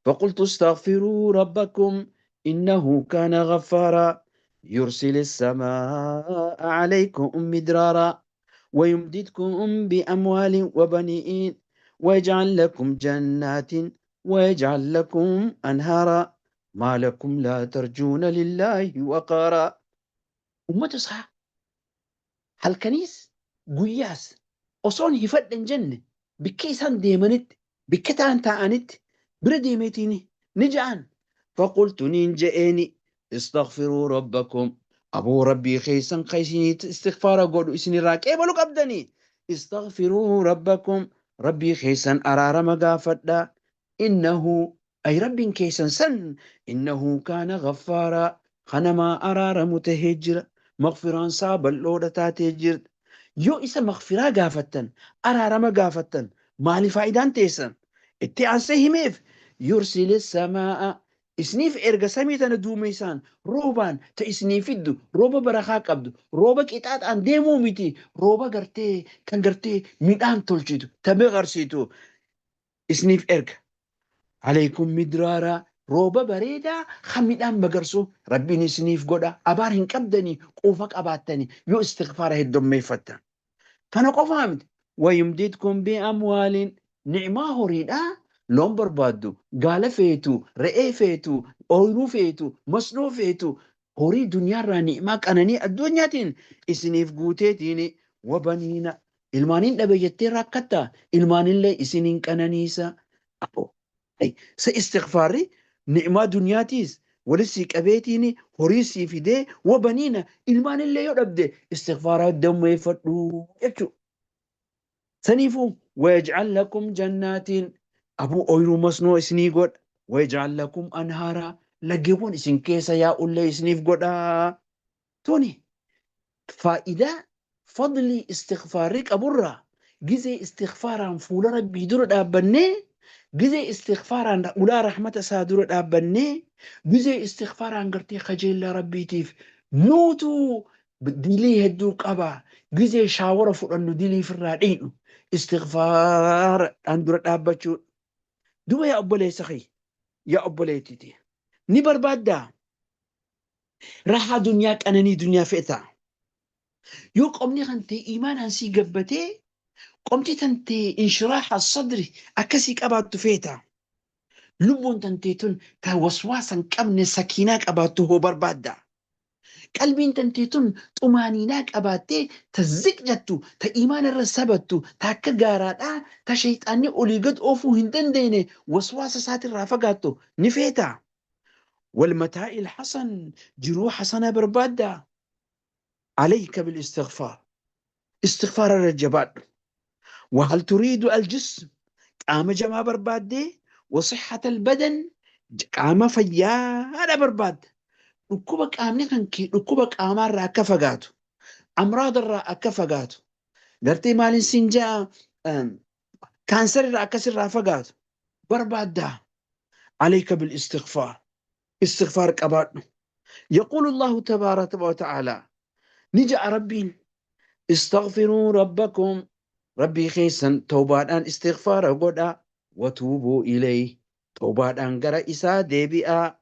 faqultu astaghfiruu rabbakum innahu kaana ghaffaaraa, yursili samaa'a alaykum midraaraa, ويمددكم بأموال وبنين، ويجعل لكم جنات ويجعل لكم أنهارا، ما لكم لا ترجون لله وقارا. Ummata isaa halkaniis guyyaas osoon hifadhe hin jenne bikka isaan deemanitti, bikka ta'an taa'anitti bira deemeetiin ni ja'an: faqultu, niin je'eeni, istaghfiruu rabbakum, aboo Rabbii keessan ka isiniit istighfaara godhu isinirraa qeebalu qabdanii, istaghfiruu rabbakum, Rabbii keessan araarama gaafadha, innahu, ay Rabbiin keessan san, innahu kaana ghaffaaraa, ka namaa araaramu tahee jira, maghfiraan isaa bal'oodha taatee jirti. Yoo isa maghfiraa gaafattan, araarama gaafattan, maali faayidaan teessan? Itti aansee himeef: yursili samaa'a, isiniif erga samii tana duumeessaan roobaan ta isinii fiddu, rooba barakaa qabdu, rooba qixaaxaan deemuu miti, rooba gartee kan gartee midhaan tolchitu, ta magarsiitu isiniif erga. Alaykum midraaraa, rooba bareedaa kan midhaan magarsu Rabbiin isiniif godha. Abaar hin qabdanii, quufa qabaattanii yoo istighfaara heddummeeffattan. Kana qofaa miti. Wayumdidkum bi amwaaliin, ni'maa horiidhaa, loon barbaaddu, gaala feetu, re'ee feetu, ooyruu feetu, masnoo feetu, horii duniyaarraa ni'maa qananii addunyaatiin isiniif guuteetiin, wabaniina, ilmaaniin dhabe jettee rakkatta, ilmaanillee isiniin qananiisa. Aboo sa istighfaarri ni'maa duniyaatiis wali sii qabeetiin horii sii fidee, wabaniina, ilmaanillee yoo dhabde istighfaara dammeeffadhu jechuudha. Saniifuu wayaj'al lakum jannaatiin, abuu ooyruu masnoo isinii godha, wayaj'al lakum anhaaraa, laggeewwan isin keessa yaa'ullee isiniif godha. Tuni faayidaa fadlii istighfaarri qaburraa, gizee istighfaaraan fuula Rabbii dura dhaabbannee, gizee istighfaaraan ulaa rahmata isaa dura dhaabbannee, gizee istighfaaraan gartee kajeellaa Rabbiitiif nuutu dilii hedduu qaba, gizee shaawara fudhannu dilii firraa dhiidhu istighfaaraadhaan dura dhaabbachuu. Duba yaa obboleessa kiyya, yaa obboleettiiti, ni barbaaddaa rahaa dunyaa, qananii dunyaa fe'taa? Yoo qomni kan ta'e imaanaan sii gabbatee Qomti tantee inshiraaha sadri akkasii qabaattu feeta? Lubbuun tantee tun ta waswaasa hin qabne sakiinaa qabaattu hoo barbaadda? Qalbiin tantee tun xumaaniinaa qabaattee ta ziq jettu, ta iimaana irra sabattu, ta akka gaaraadhaa, ta sheyxaanni olii gad oofuu hin dandeene, waswaasa isaatirraa fagaattu ni feeta? Wal mataa'il hasan, jiruu hasanaa barbaadda? Alayka bil istighfaar, istighfaara irra jabaadhu. Wahal turiidu al-jism, qaama jamaa barbaaddee, wa sihhata al-badan, qaama fayyaadha barbaadda? Dhukkuba qaamni kan kee dhukkuba qaamaarraa akka fagaatu, amraadarraa akka fagaatu, gartee maaliin siin ja'a, kaansarirraa akkasirraa fagaatu barbaaddaa? Alayka bil istighfaar, istighfaar qabaadhu. Yaquulu Allahu tabaaraka wa ta'aalaa, ni ja'a Rabbiin: istaghfiruu rabbakum, Rabbii keessan tawbaadhaan istighfaara godha, watuubuu ilayh, tawbaadhaan gara isaa deebi'aa,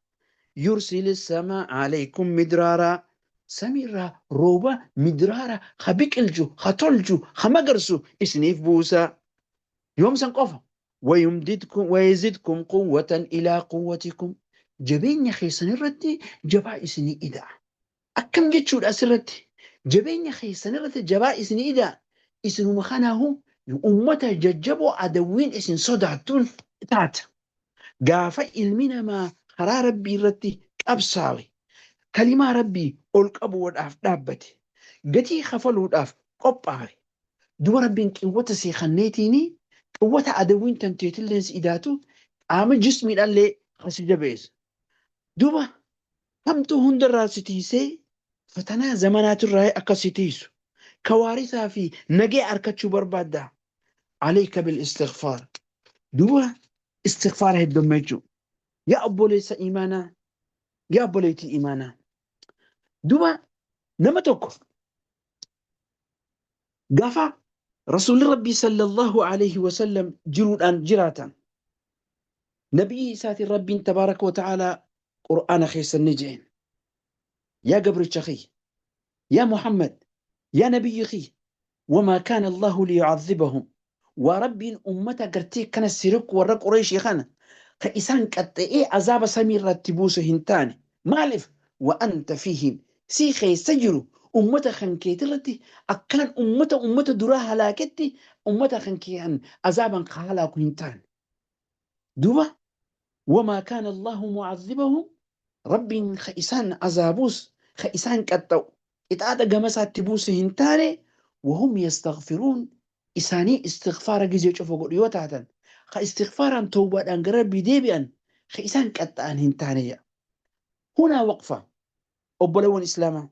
yursilis samaa alaykum midraaraa, samiirraa rooba midraara ha biqilchu, ha tolchu, ha magarsu isiniif buusa. Yoom san qofa? Wayumdidkum wayazidkum quwwatan ilaa quwwatikum, jabeenya keessan irratti jabaa isinii ida'a. Akkam jechuudha asirratti? Jabeenya keessan irratti jabaa isinii ida'a. Isinuma kanaahu ummata jajjaboo adawwiin isin sodaattuun taata. Gaafa ilmi namaa karaa Rabbii irratti qabsaawe, kalimaa Rabbii ol qabuudhaaf dhaabbate, gatii kafaluudhaaf qophaawe, duba Rabbiin qiwwata sii kanneetiini qiwwata adawwiin tanteetilleen si idaatu, qaama jismiidhaallee ka si jabeessu. Duba hamtuu hundarraa si tiisee, fatanaa zamanaatirraa akka si tiisu, kawaarisaa fi nagee arkachuu barbaadda? Alayka bil istighfaar. Duba istighfaara heddommeechuu. Yaa obboleessa imaanaa, yaa obboleettii imaanaa. Duba nama tokko gaafa Rasuulli Rabbii sallallahu alayhi wasallam jiruudhaan jiraatan, nabiyyi isaatiin Rabbiin tabaaraka wa ta'aalaa Qur'aana keessa ni jeen: Yaa gabricha kiyya, yaa Muhammad, yaa nabiyyi kiyya, wamaa kaana Allahu liyu'adhibahum, waa Rabbiin ummata gartee kana siriku, warra Qureeshii kana ka isaan qaxxa'ee azaaba samii irratti buusu hin taane. Maaliif? Wa anta fiihim, sii keessa jiru, ummata kan keetirratti akkaan ummata duraa halaaketti ummata kan kee kan azaaban ka halaaku hin taane. Duuba wamaa kaana Allahu mu'adhibahum, Rabbiin ka isaan azaabuus, ka isaan qaxxa'u, qixaaxa gama isaatti buusu hin taane, wahum yastaghfiruun, isaanii istighfaara gizee cufa godhu yoo taatan, ka istighfaaraan tawbaadhaan gara Rabbii deebi'an, ka isaan qaxxa'an hin taane jedha. Hunaa waqfa, obbolawwan islaamaa.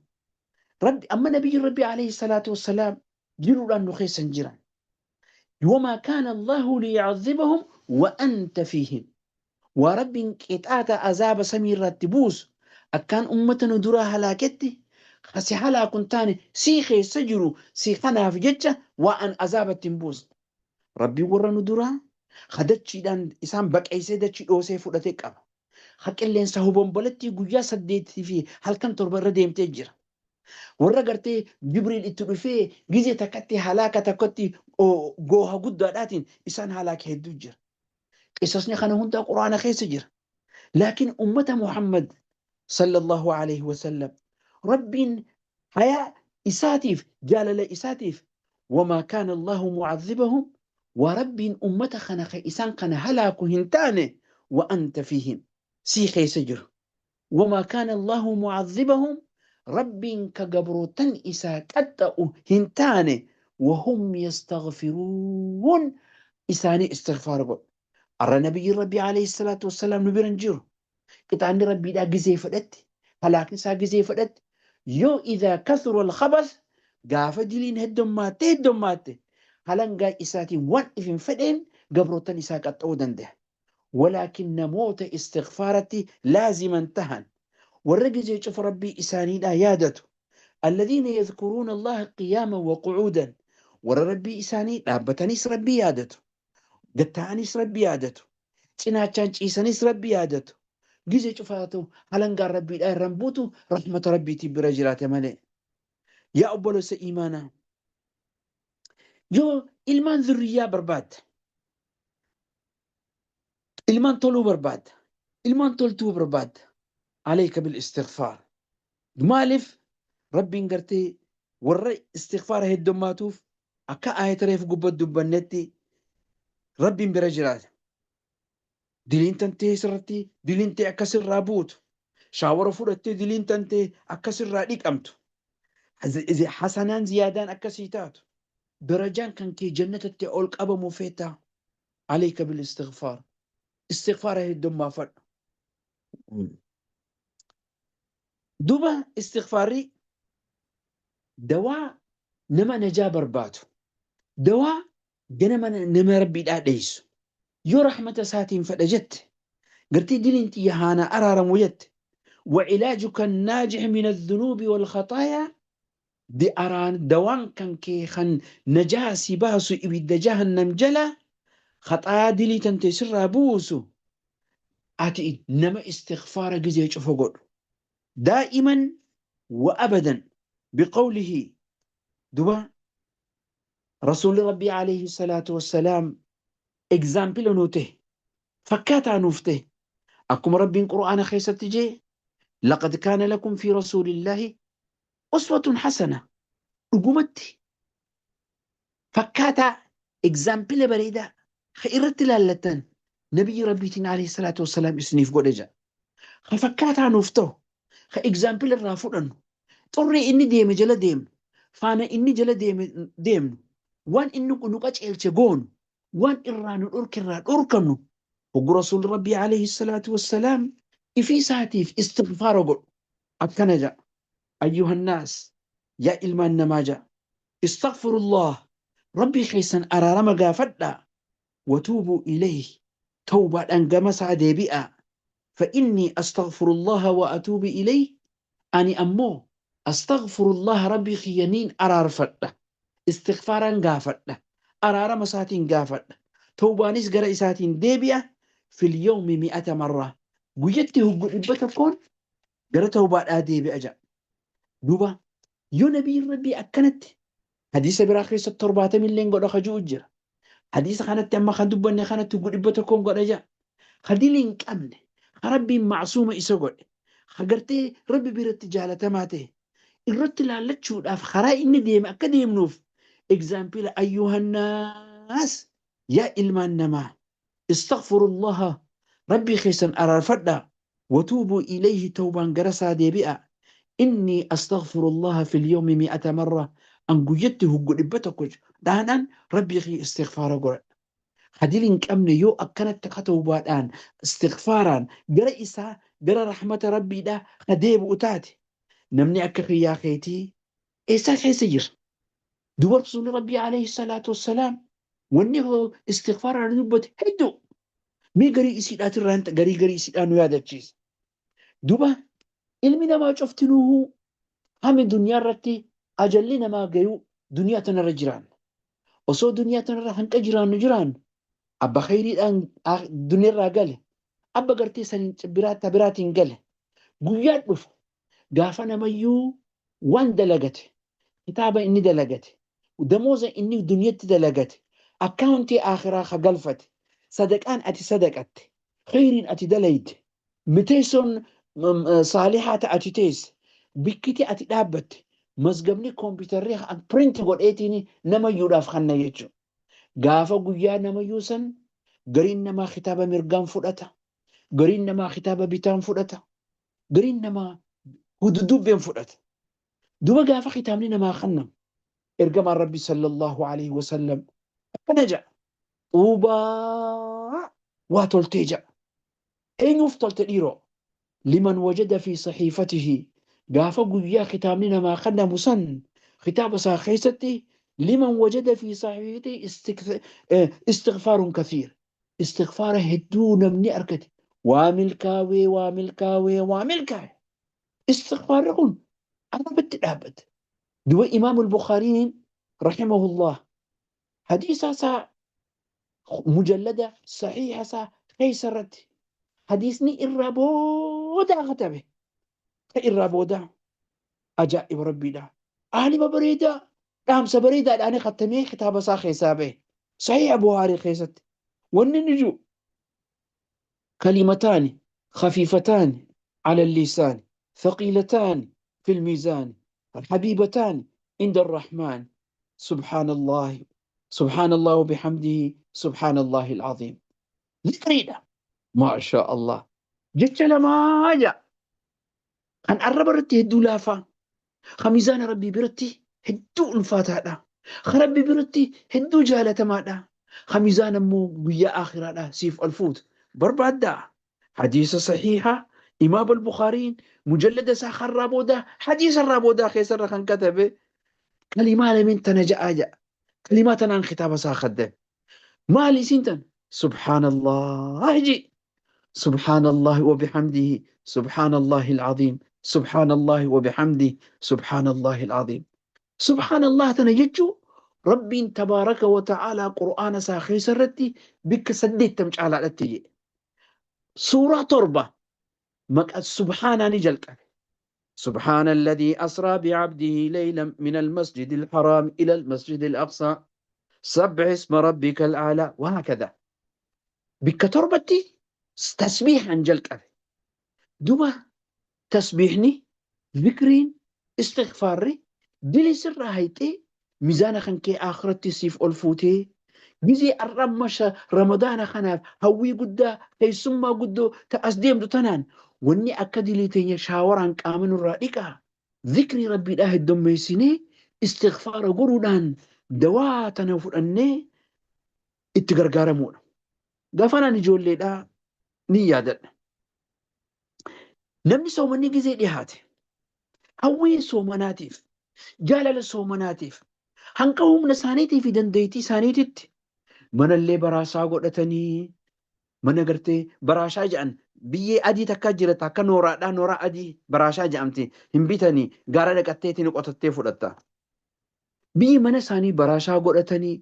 Rabbi amma nabiyyi Rabbii alayhi salaatu wassalaam jiruudhaan nu keessa hin jiran. Wamaa kaana Allahu liyu'adhibahum wa anta fiihim. Waa Rabbiin qixaaxa azaaba samii irratti buusu akkaan ummata nu duraa halaaketti ka si halaaku hin taane, sii keessa jiru, si kanaaf jecha waa an azaabatti hin buusne. Rabbiin warra nu duraa ka dachiidhaan isaan baqeessee dachii dhoosee fudhate qaba. Ka qilleensa hobombolettii guyyaa 8 fi halkan 7 irra deemtee jira. Warra gartee Jibriil itti dhufee gizee takkatti halaaka takkatti gooha guddaadhaatiin isaan halaake hedduu jira. Qisasni kana hundaa Qur'aana keessa jira. Laakiin ummata Muhammad sallallahu alaihi wasallam Rabbiin hayaa isaatiif, jaalala isaatiif, wamaa kaana Allahu mu'adhibahum, waa Rabbiin ummata kana ka isaan kana halaaku hin taane wa anta fiihim, sii keessa jiru. Wamaa kaana Allahu mu'adhibahum, Rabbiin ka gabrootan isaa qaxxa'u hin taane, wahum yastaghfiruun, isaanii istighfaara godhu. Arra nabiyyiin Rabbii alayhi salaatu wassalaam nu bira hin jiru. Qixaanni Rabbiidhaa gizee fedhetti, halaakni isaa gizee fedhetti, yoo idhaa kathura al-khabath, gaafa diliin heddommaatte heddommaatte, halangaa isaatiin waan if hin fedheen gabrootan isaa qaxxa'uu danda'a. Walaakin namoota istighfaaratti laaziman tahan, warra gizee cufa Rabbii isaaniidhaa yaadatu, alladhiina yadhkuruuna Allaha qiyaaman wa qu'uudan, warra Rabbii isaanii dhaabbataniis Rabbii yaadatu, gad taa'aniis Rabbi yaadatu, cinaachaan ciisaniis Rabbi yaadatu, gizee cufaatu halangaan Rabbiidhaa irra hin buutu, rahmata Rabbiitiin bira jiraate malee. Yaa obboleessa iimaanaa! Yoo ilmaan zurriyyaa barbaadda, ilmaan toluu barbaadda, ilmaan toltuu barbaadda, alayka bil istighfaar. Maaliif Rabbiin gartee warra istighfaara heddummaatuuf akka aayata reefu gubbat dubbannetti Rabbiin bira jiraata. Diliin tantee sirratti diliin tee akka sirraa buutu. Shaawara fudhattee diliin tantee akka sirraa dhiqamtu. Hasanaan ziyaadaan akka sii taatu. Darajaan kan kee jannatatti ol qabamu feetaa. Alayka bil istighfaar. Istighfaara heddummaafadhu. Duba istighfaarri dawaa nama najaa barbaadu. Dawaa ganama nama Rabbiidhaa dheeysu. Yoo rahmata isaatiin fedha jette, gartee diliin tiyya haanaa araaramu jette, wa ilaajuka naajih min adh-dhunuubi wal khaxaayaa, di araan dawaan kan kee kan najaa si baasu ibidda jahannam jala khaxaayaa dilii tante sirraa buusu, ati nama istighfaara gizee cufa godhu daa'iman wa abadan biqawlihi. Duba Rasuulli Rabbii alayhi salaatu wassalaam egzaampila nuu tahe, fakkaataa nuuf tahe. Akkuma Rabbiin Qur'aana keessatti jee, laqad kaana lakum fi rasuulillaahi uswatun hasana. Dhugumatti fakkaataa egzaampila bareedaa ka irratti ilaallattan nabiyyi Rabbiitiin alayhi salaatu wassalaam isiniif godhe jedha. Ka fakkaataa nuuf ta'u, ka egzaampila irraa fudhannu, xurree inni deeme jala deemnu, faana inni jala deeme deemnu, waan inni nu qaceelche goonu, waan irraa nu dhorke irraa dhorkamnu, hoggu Rasuulli Rabbii alayhi salaatu wassalaam ifii isaatiif istighfaara godhu akkana jedha: ayyuhannaas, yaa ilmaan namaa jedha, istaghfirullah, Rabbii keessan araarama gaafadhaa, watuubuu ilayhi, tawbaadhaan gama isaa deebi'aa, fa innii astaghfirullaha wa atuubu ilayhi, ani ammoo astaghfirullaha, Rabbii kiyya niin araarfadha, istighfaaran gaafadha, araarama isaatiin gaafadha, tawbaanis gara isaatiin deebi'a, fil yawmi mi'ata marra, guyyatti hoggu 100n gara tawbaadhaa deebi'a jedha. Duuba yoo nabiyyiin Rabbii akkanatti hadiisa biraa keessatti torbaatamilleen godha ka ji'u jira. Hadiisa kanatti amma kan dubbanne kanatti hoggu 100n godha jedha. Ka dilii hin qabne, ka Rabbiin ma'suuma isa godhe, ka gartee Rabbi biratti jaalatamaa ta'e, irratti laallachuudhaaf karaa inni deeme akka deemnuuf egzaampila: ayyuhannaas, yaa ilmaan namaa, istaghfirullaha, Rabbii keessan araarfadhaa, watuubuu ilayhi, tawbaan gara isaa deebi'a, innii astaghfirullaha fil yawmi mi'ata marra, an guyyatti huggu 100 dhaanaan Rabbii kiyya istighfaara godhadha. Ka dili hin qabne yoo akkanatti ka tawbaadhaan istighfaaraan gara isaa, gara rahmata Rabbiidhaa ka deebi'u taate, namni akka kiyyaa keetii eessaa keessa jira? Duba Rasuulli Rabbii alayhi salaatu wassalaam wanni istighfaaraan dubbate hedduu. Mee garii isiidhaatirraa garii garii isiidhaa nu yaadachiisa. Duba ilmi namaa cuftinuu hami duniyaa irratti ajalli namaa gayuu duniyaa tanarra jiraan. Osoo duniyaa tanarra hanqa jiraannu jiraannu, abba khayriidhaan duniyaarraa gale, abba gartee san biraa biraatiin gale, guyyaan dhufa gaafa namayyuu waan dalagate, kitaaba inni dalagate, damooza inni duniyatti dalagate, akkaawuntii aakhiraa ka galfate, sadaqaan ati sadaqatte, khayriin ati dalayde, miteessoon saalihaa ta ati teesse, bikkiti ati dhaabbatte, mazgabni kompiitarri print godheetiin namayyuudhaaf kanna jechuudha. Gaafa guyyaa namayyuu san gariin namaa kitaaba mirgaan fudhata, gariin namaa kitaaba bitaan fudhata, gariin namaa hududubbeen fudhata. Duba gaafa kitaabni namaa kennamu ergamaan Rabbi sallallahu alaihi wasallam akkana jedha: xuubaa, waa toltee jedha. Eenyuuf tolte dhiiroo? Liman wajada fi sahiifatihi, gaafa guyyaa kitaabni namaa kennamu san kitaaba isaa keessatti, liman wajada fi sahiifatihi istighfaarun kathiir, istighfaara hedduu namni argate waa milkaawee, waa milkaawee, waa milkaawe. Istighfaarri kun arrabatti dhaabbate. Duba Imaam al-Bukhaariin rahimahullah hadiisa isaa mujallada sahiha isaa keessa irratti hadiisni irraa boodaa katabe, ka irraa boodaa, ajaa'iba Rabbiidha. Aalima bareedaa. Dhaamsa bareedaadhaan khattamee kitaaba isaa keessaa bahe. Sahiha Buhaarii keessatti. Wanni inni jiru kalimataani khafiifataani ala lisaani thaqiilataani fil miizaani habiibataani inda arrahmaani subhaanallahi subhaanallahi wa bihamdihi subhaanallahi al'aziim. Zikriidha. Maashaa Allah. Jecha lamaa ja'a. Kan arraba irratti hedduu laafaa. Kan miizaana Rabbii biratti hedduu ulfaataadha. Kan Rabbii biratti hedduu jaalatamaadha. Kan miizaana immoo guyyaa aakhiraadha siif ol fuutu. Barbaaddaa. Hadiisa sahiiha Imaam al-Bukhaariin mujallada isaa karraa boodaa hadiisa irraa boodaa keessarra kan katabe kalimaa lameen tana ja'aa ja'a. Kalimaa tanaan kitaaba isaa kaddame. Maali isiin tan? Subhaanallah ji. Subhaanallah wa bihamdihi. Subhaanallah al-azim. Subhaanallah wa bihamdihi. Subhaanallah al-azim. Subhaanallah tana jechuu Rabbiin tabaaraka wa ta'aalaa Qur'aana isaa keessa irratti bikka 80 caalaadhatti jedhe. Suuraa 7 maqa subhaanaa ni jalqabe. سبحان الذي أسرى بعبده ليلا من المسجد الحرام إلى المسجد الأقصى سبح اسم ربك الأعلى وهكذا بك تربتي تسبيحا جلك دوبا تسبيحني ذكرين استغفاري دلي سر هايتي ميزان خنكي آخرتي سيف ألفوتي gizee arra masha ramadaana kanaaf hawwii guddaa keessummaa guddoo ta as deemtu tanaan wanni akka dilii teenya shaawaraan qaama nurraa dhiqaa zikrii rabbiidhaa heddommeessinee istighfaara godhuudhaan dawaa tana fudhannee itti gargaaramuudha. Gaafa naan ijoolleedhaa ni yaadadha. Namni soomanni gizee dhihaate hawwii soomanaatiif jaalala soomanaatiif hanqa humna isaaniitii fi dandeettii isaaniititti manallee baraasaa godhatanii mana gartee baraashaa jedhan biyyee adii takka jira takka nooraadhaa nooraa adii baraashaa jedhamti hin bitanii gaara dhaqatteetiin qotattee fudhatta. Biyyi mana isaanii baraashaa godhatanii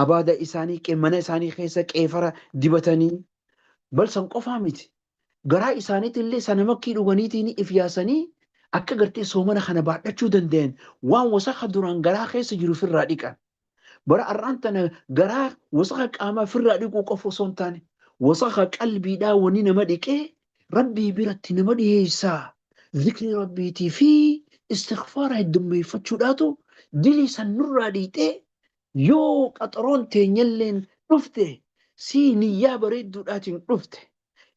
abaada isaanii mana isaanii keessa qeefara dibatanii balsan qofaa miti. Garaa isaaniitillee sana makkii dhuganiitiin if yaasanii akka gartee soomana kana baadhachuu danda'an waan wasakha duraan garaa keessa jiru firraa dhiqan. Bara ar'aan tana garaa wasakha qaamaa firraa dhiquu qofa osoo hin taane wasakha qalbiidhaa wani nama dhiqee Rabbii biratti nama dhiheessaa. Zikrii Rabbiitii fi istighfaara heddummeeffachuudhaatu dilii san nurraa dhiixee yoo qaxaroon teenyalleen dhufte sii niyyaa bareedduudhaatiin dhufte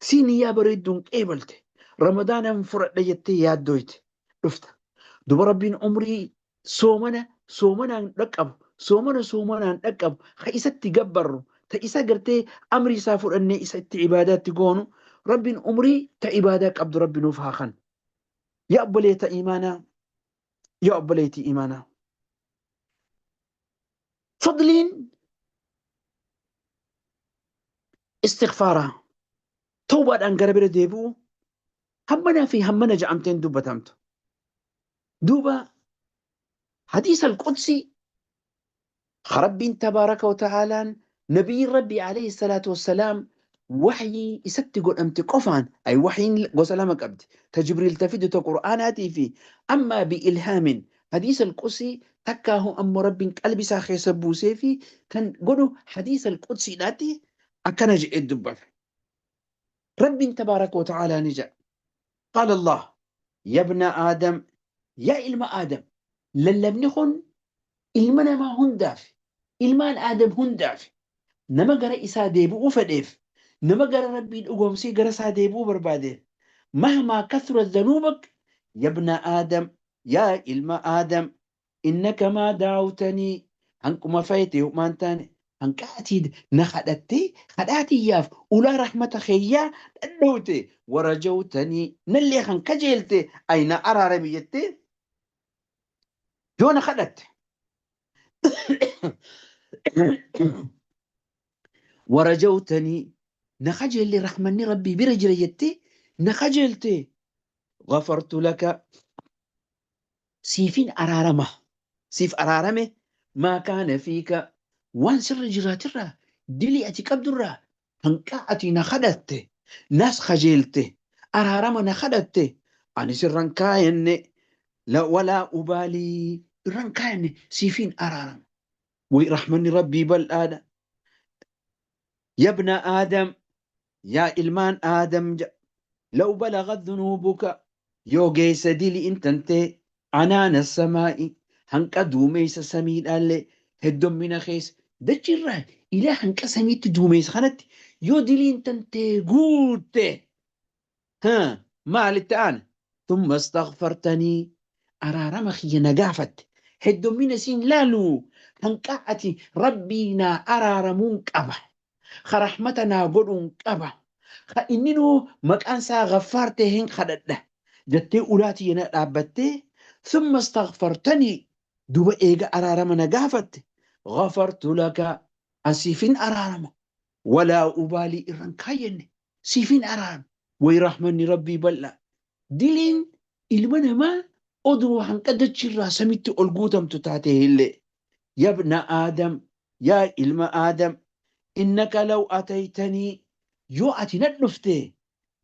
sii niyyaa bareedduun qeebalte ramadaanan fudhadha jettee yaaddooyte dhufta. Duba Rabbiin umrii soomana soomanaan dhaqqabu soomana soomanaan dhaqqabu ka isatti gabbarru ta isa gartee amri isaa fudhannee isa itti ibaadaatti goonu Rabbiin umrii ta ibaadaa qabdu Rabbi nuuf haa kan. Yaa obboleetta imaanaa yaa obboleettii imaanaa. Fadliin istighfaaraa tawbaadhaan gara bira deebi'u hammana fi hammana ja'amteen dubbatamtu. Duuba hadiisa al-Qudsii Rabbiin tabaaraka wa ta'aalaan nabiyyiin Rabbii alayhi salaatu wassalaam waxyii isatti godhamte qofaan ay waxyiin gosa lama qabdi ta Jibriil ta fidu ta Qur'aanaatii fi ammaa bi ilhaamin hadiisa al-Qudsii takkaahu ammoo Rabbiin qalbi isaa keessa buusee fi kan godhu hadiisa al-Qudsiidhaatti akkana jedhee dubbata. Rabbiin tabaaraka wa ta'aalaa ni jedha. Qaala Allah yabna Aadam yaa ilma Aadam lallabni kun ilma namaa hundaaf ilmaan Aadam hundaaf nama gara isaa deebi'uu fedheef nama gara Rabbii dhugoomsee gara isaa deebi'uu barbaadeef mahmaa kathura dhanuubak yabna Aadam yaa ilma Aadam innaka maa daawtanii hanquma feete homaan taane hanqa ati na kadhattee kadhaa tiyyaaf ulaa rahmata keeyyaa dhadhooyte warajawtanii nallee kan kajeelte ay na araarami jettee yoo na kadhatte warajawtanii na kajeelle rahmanni rabbii bira jira jettee na kajeelte ghafartu laka siifin araarama siif araarame maa kaana fiika waan sirra jiraatirraa dilii ati qabdurraa hanqaa ati na kadhatte nas kajeelte araarama na kadhatte ani sirran kaayenne la walaa ubaalii Irran kaayanne siifiin araarama. Way rahmanni Rabbii bal'aadha. Yabna Aadam, yaa ilmaan Aadam jedha. Law balagat dhunuubuka, yoo geesse diliin tantee anaana samaa'i, hanqa duumeysa samiidhaallee heddommina keessa dachirraa ilaa hanqa samiitti duumeysa kanatti yoo diliin tantee guutte, maalitti aana? Thumma astaghfartanii, araarama kiyya na gaafatte, heddommina siin laalu, hanqa ati Rabbii naa araaramuun qaba, ka rahmata naa godhuun qaba, ka inninuu maqaan isaa Ghaffaar ta'een kadhadha jettee ulaa tiyya na dhaabbattee, thumma astaghfartanii, duba eega araarama na gaafatte, ghafartu laka, an siifin araarama, walaa ubaalii, irran kaayyanne, siifin araarama. Way rahmanni Rabbii bal'aa. Diliin ilma namaa oduu hanqa dachirraa samitti ol guutamtu taatee illee. Yabna Aadam, yaa ilma Aadam, innaka law ataytanii, yoo ati na dhufte,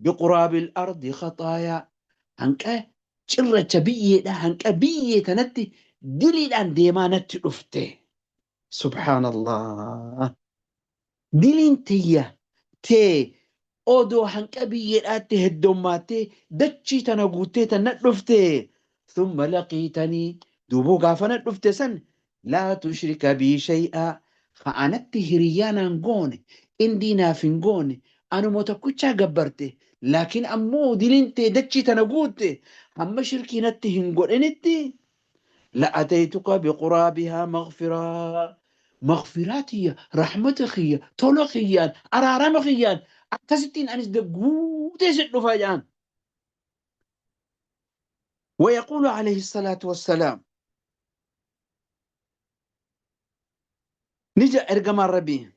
biquraabil ardi khaxaayaa, hanqa cirracha biyyeedha, hanqa biyyee tanatti diliidhaan deemaa natti dhufte. Subhaanallah. Diliin tiyya tee odoo hanqa biyyeedhaatti heddommaattee dachii tana guuttee tan na dhufte, thumma laqiitanii, duuboo gaafa na dhufte san, laa tushrika bii shay'aa, ka anatti hiriyyaa naan goone, qindii naaf hin goone, anuma tokkichaa gabbarte, laakiin ammoo diliin tee dachii tana guutte, hamma shirkii natti hin godhinitti, la'ataytuka biquraabihaa maghfiraa, maghfiraa tiyya, rahmata kiyya, tola kiyyaan, araarama kiyyaan akkasittiin anis guutee si dhufa jedhaan. ويقول عليه الصلاة والسلام، نجا إرجمان ربي،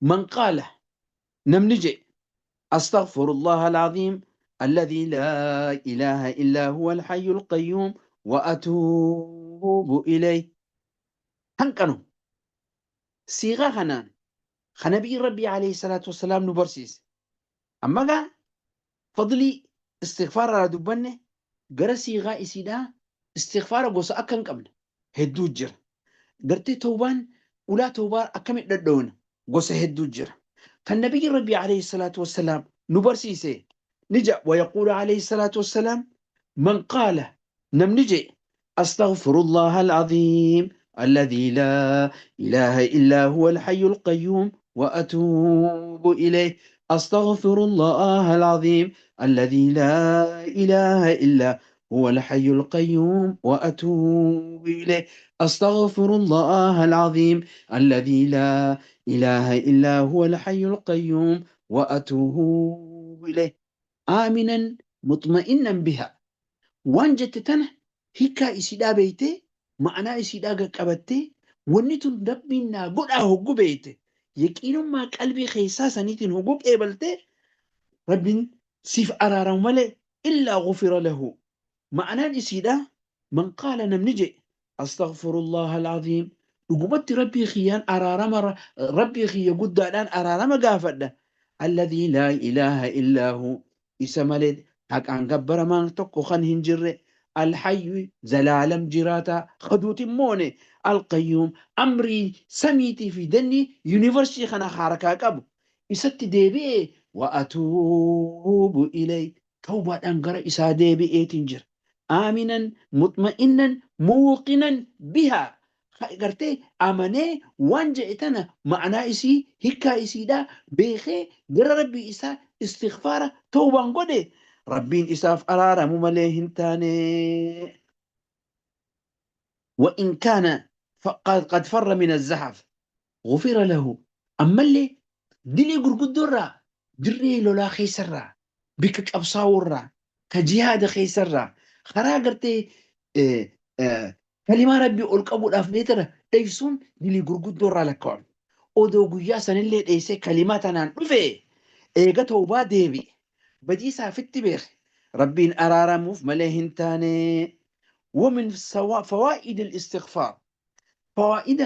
من قال، نم نجي، أستغفر الله العظيم الذي لا إله إلا هو الحي القيوم وأتوب إليه. هنكنو صيغة خنان خنبي ربي عليه الصلاة والسلام نبرسيس. أما قا فضلي استغفار على دبنه gara siiqaa isiidhaa istighfaara gosa akka hin qabne hedduu jira. Gartee tawbaan ulaa tawbaa akkamitti dhadha'uun gosa hedduu jira. Kan nabiyyi Rabbii alayhi salaatu wassalaam nu barsiise ni jedha: wayaquulu alayhi salaatu wassalaam, man qaala, namni jedhe, astaghfirullaha al-aziim alladhii laa ilaaha illaa huwa al-hayyul qayyuum wa atuubu ilayh, astaghfirullaha al-aziim alladhii laa ilaaha illaa huwa al-hayyul qayyuum wa atuubu ilayh, astaghfirullaha al-aziim alladhii laa ilaaha illaa huwa al-hayyul qayyuum wa atuubu ilayh, aaminan mutma'innan biha, waan jette tana hiikaa isiidhaa beeytee, ma'anaa isiidhaa qaqqabattee, wanni tun Rabbiin naa godhaa hoggu beeyte, yaqiinummaa qalbii keessaa saniitiin hoggu qeebaltee, Rabbiin siif araaramu malee, illaa gufira lahu. Ma'anaan isiidhaa, man qaala, namni jedhe, astaghfirullaha al-aziim, dhugumatti Rabbii kiyyaan araarama, Rabbii kiyya guddaadhaan araarama gaafadha, alladhii laa ilaaha illaa hu, isa malee haqaan gabbaramaan tokko kan hin jirre, alhayyu, zalaalam jiraataa kaduutin moone, alqayyuum, amrii samiitii fi dannii yuunivarsii kana harkaa qabu, isatti deebi'ee, wa atuubu ilay, tawbaadhaan gara isaa deebi'eetiin jira, aaminan mutma'innan muuqinan bihaa, gartee amanee waan jedhe tana ma'anaa isii, hikkaa isiidhaa beekee, gara Rabbii isaa istighfaara tawbaan godhe, Rabbiin isaaf araaramu malee hin taane. وإن كان قد فر من الزحف غفر له. Ammallee dilii gurguddoorraa, dirree lolaa keessarraa, bikka qabsaa'urraa, ka jihaada keessarraa, karaa gartee kalimaa Rabbii ol qabuudhaaf meetira dheessuun dilii gurguddoorraa lakkaa'ame. Odoo guyyaa sanillee dheessee kalimaa tanaan dhufe, eega tawbaa deebi'e, badii isaafitti beeke, Rabbiin araaramuuf malee hin taane. ومن فوائد الاستغفار، فوائد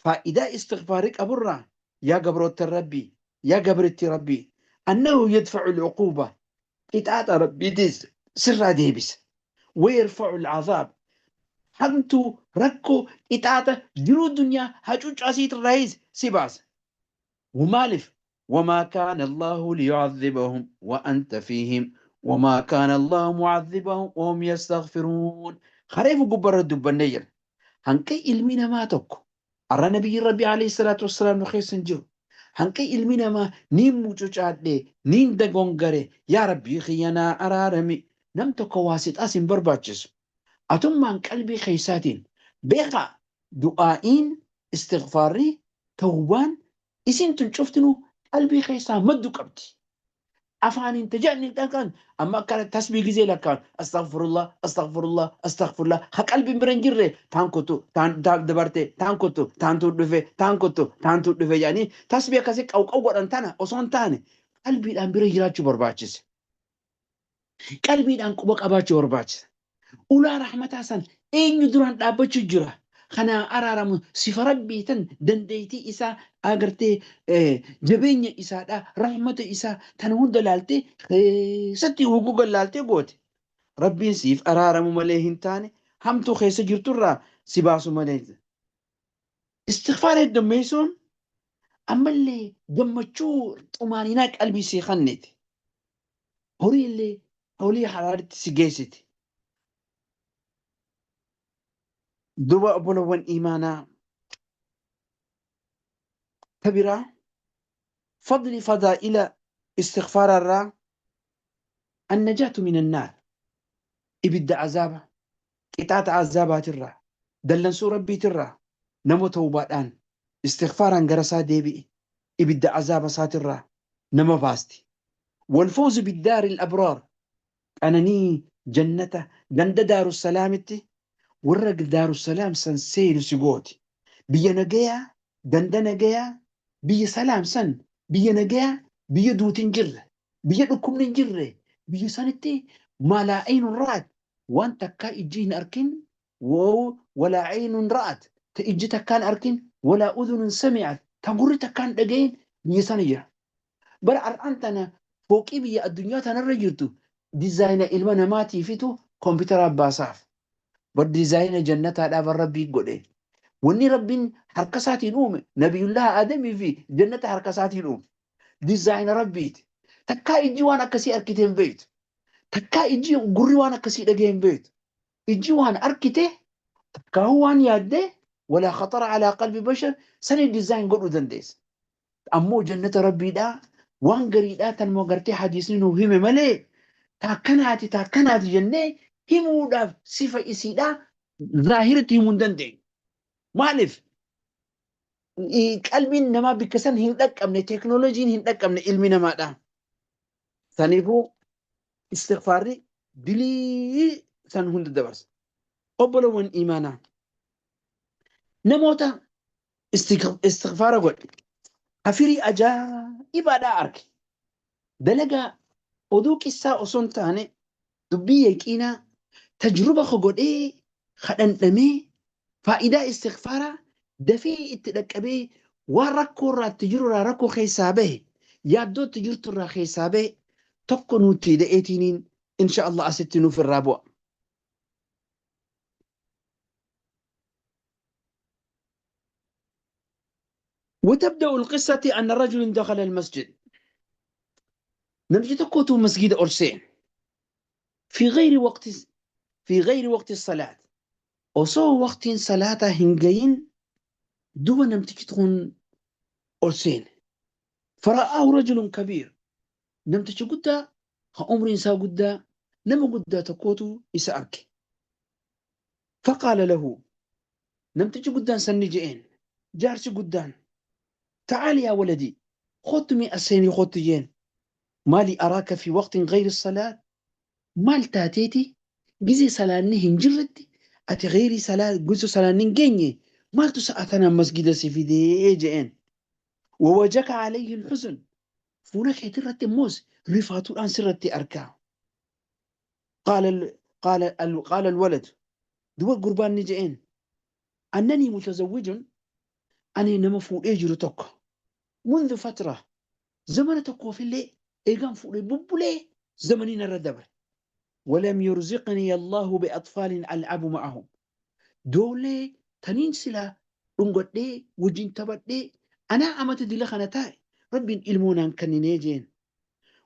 faa'idaa istighfaarii qaburraa, yaa gabroota Rabbii, yaa gabritti Rabbii, أنه يدفع العقوبة، qixaaxa Rabbiitis sirraa deebisa، ويرفع العذاب. Hamtuu, rakkoo, qixaaxa, jiruu dunyaa hacuuccaa isiitirraayis si baasa. Maaliif? Wamaa kaana Allaahu liyu'adhibahum wa anta fiihim wamaa kaana Allaahu mu'adhibahum wa hum yastaghfiruun. Kareefu gubbarra dubbannee jira. Hanqi ilmi namaa tokko arra nabiyyi Rabbi alayhi salaatu wassalaam nu keessa hin jiru. Hanqi ilmi namaa niin mucucaadhe, niin dagongare, yaa Rabbii kiyya naa araarami. Nam tokko waasixaas hin barbaachisu. Atummaan qalbii keessaatiin beekaa du'aa'iin, istighfaarri, tawbaan isin tun cuftinuu qalbii keessaa maddu qabdi. Afaaniin tajaajilni dhaqan amma akka tasbii gizee lakkaan astaghfirullah astaghfirullah astaghfirullah ha qalbiin bira hin jirre taan kottu taan dabarte taan kottu taantu dhufe taan kottu taantu dhufe jedhanii tasbii akkasii qawqaw godhan tana osoo hin taane qalbiidhaan bira jiraachuu barbaachisa. Qalbiidhaan quba qabaachuu barbaachisa. Ulaa rahmataa san eenyu duraan dhaabbachuu jira? Kanaa araaramu sifa Rabbii tan dandeettii isaa agartee jabeenya isaadha rahmata isaa tan hunda laaltee keessatti huguga laaltee goote. Rabbiin siif araaramu malee hin taane hamtuu keessa jirturraa si baasu malee. Istighfaara heddummeessuun ammallee gammachuu xumaaninaa qalbii sii kenniti. Horii illee horii halaalitti si geessiti. Duuba obbolowwan iimaanaa ta biraa fadli fadaa'ila istighfaara irraa annajaatu min annaar ibidda azaaba qixaaxa azaabaatirraa dallansuu rabbiitirraa nama tawbaadhaan istighfaaraan gara isaa deebi'e ibidda azaaba isaatirraa nama baasti. Walfawzu biddaari al-abraar qananii jannata ganda daarussalaamitti warra daarussalaam san seenu si gooti. Biyya nagayaa ganda nagayaa biyya salaam san biyya nagayaa biyya duuti hin jirre biyya dhukkubni hin jirre biyya sanitti maa laa aynun ra'at waan takkaa ijji hin arkin walaa aynun ra'at ta ijji takkaan arkin walaa udhunun sami'at ta gurri takkaan dhagayin biyya sana jira. Bara har'aan tana fooqii biyya addunyaa tanarra jirtu dizaayina ilma namaatiifitu kompiitara baasaaf. Bar dizaayina jannataadhaa bar rabbii godhe. Wanni rabbiin harka isaatiin uume nabiyullaah Aadamii fi jannata harka isaatiin uume. Dizaayina rabbiiti. Takkaa ijji waan akkasii arkite hin beektu. Takkaa ijji gurri waan akkasii dhagee hin beektu. Ijji waan arkite takkaahuu waan yaadde walaa khaxara alaa qalbi bashar sanii dizaayin godhuu dandeessa. Ammoo jannata rabbiidhaa waan gariidhaa tanuma gartee hadiisni nuu hime malee taakkanaati taakkanaati jennee himuudhaaf sifa isiidhaa zaahiritti himuu hin dandeenyu. Maaliif? Qalbiin namaa bikka san hin dhaqqabne, teeknooloojiin hin dhaqqabne ilmi namaadha. Saniifuu istighfaarri dilii san hunda dabarsa. Obbolowwan imaanaa namoota istighfaara godhe hafirii ajaa'ibaadhaa arge. Dalagaa oduu qissaa osoo hin taane dubbii yaqiinaa tajruba ka godhee ka dhandhamee faayidaa istighfaaraa dafee itti dhaqqabee waan rakkoo irraa itti jiru irraa rakkoo keessaa bahe yaaddoo itti jirtu irraa keessaa bahe tokko nutti hidha'eetiiniin insha Allah asitti nuuf irraa bu'a. وتبدأ القصة أن رجل دخل المسجد نمشي تكوتو مسجد أرسين في غير وقت في غير وقت الصلاة osoo waqtiin salaataa hin gayin duba namtichi kun ol seene. Fara'aahu rajulun kabiir namtichi guddaa ka umriin isaa guddaa nama guddaa tokkootu isa arke. Faqaala lahu namtichi guddaan san ni je'een jaarsi guddaan ta'aal yaa waladii kottu mee as seenii kottu jeen maali araaka fi waqtin gayri salaat maal taateeti gizee salaanni hin jirretti ati gayrii salaa gizee salaanni hin geenye maaltu sa'a tanaan masgida si fidee je'een wawajaka alayhi alhuzn fuula keetirratti immoos rifaatuudhaan sirratti argaa qaala qaala qaala alwalad duba gurbaan ni je'een annanii mutazawwijun ani nama fuudhee jiru tokko mundu fatra zamana tokkoofillee eegaan fuudhee bubbulee zamanii narra dabre. Walam yurziqnii Allaahu bi'atfaalin al'abu ma'ahum. Joollee taniin silaa dhungadhee wajjin taphadhee anaa amata dila kana taa'e Rabbiin ilmoo naan kenninee jeen.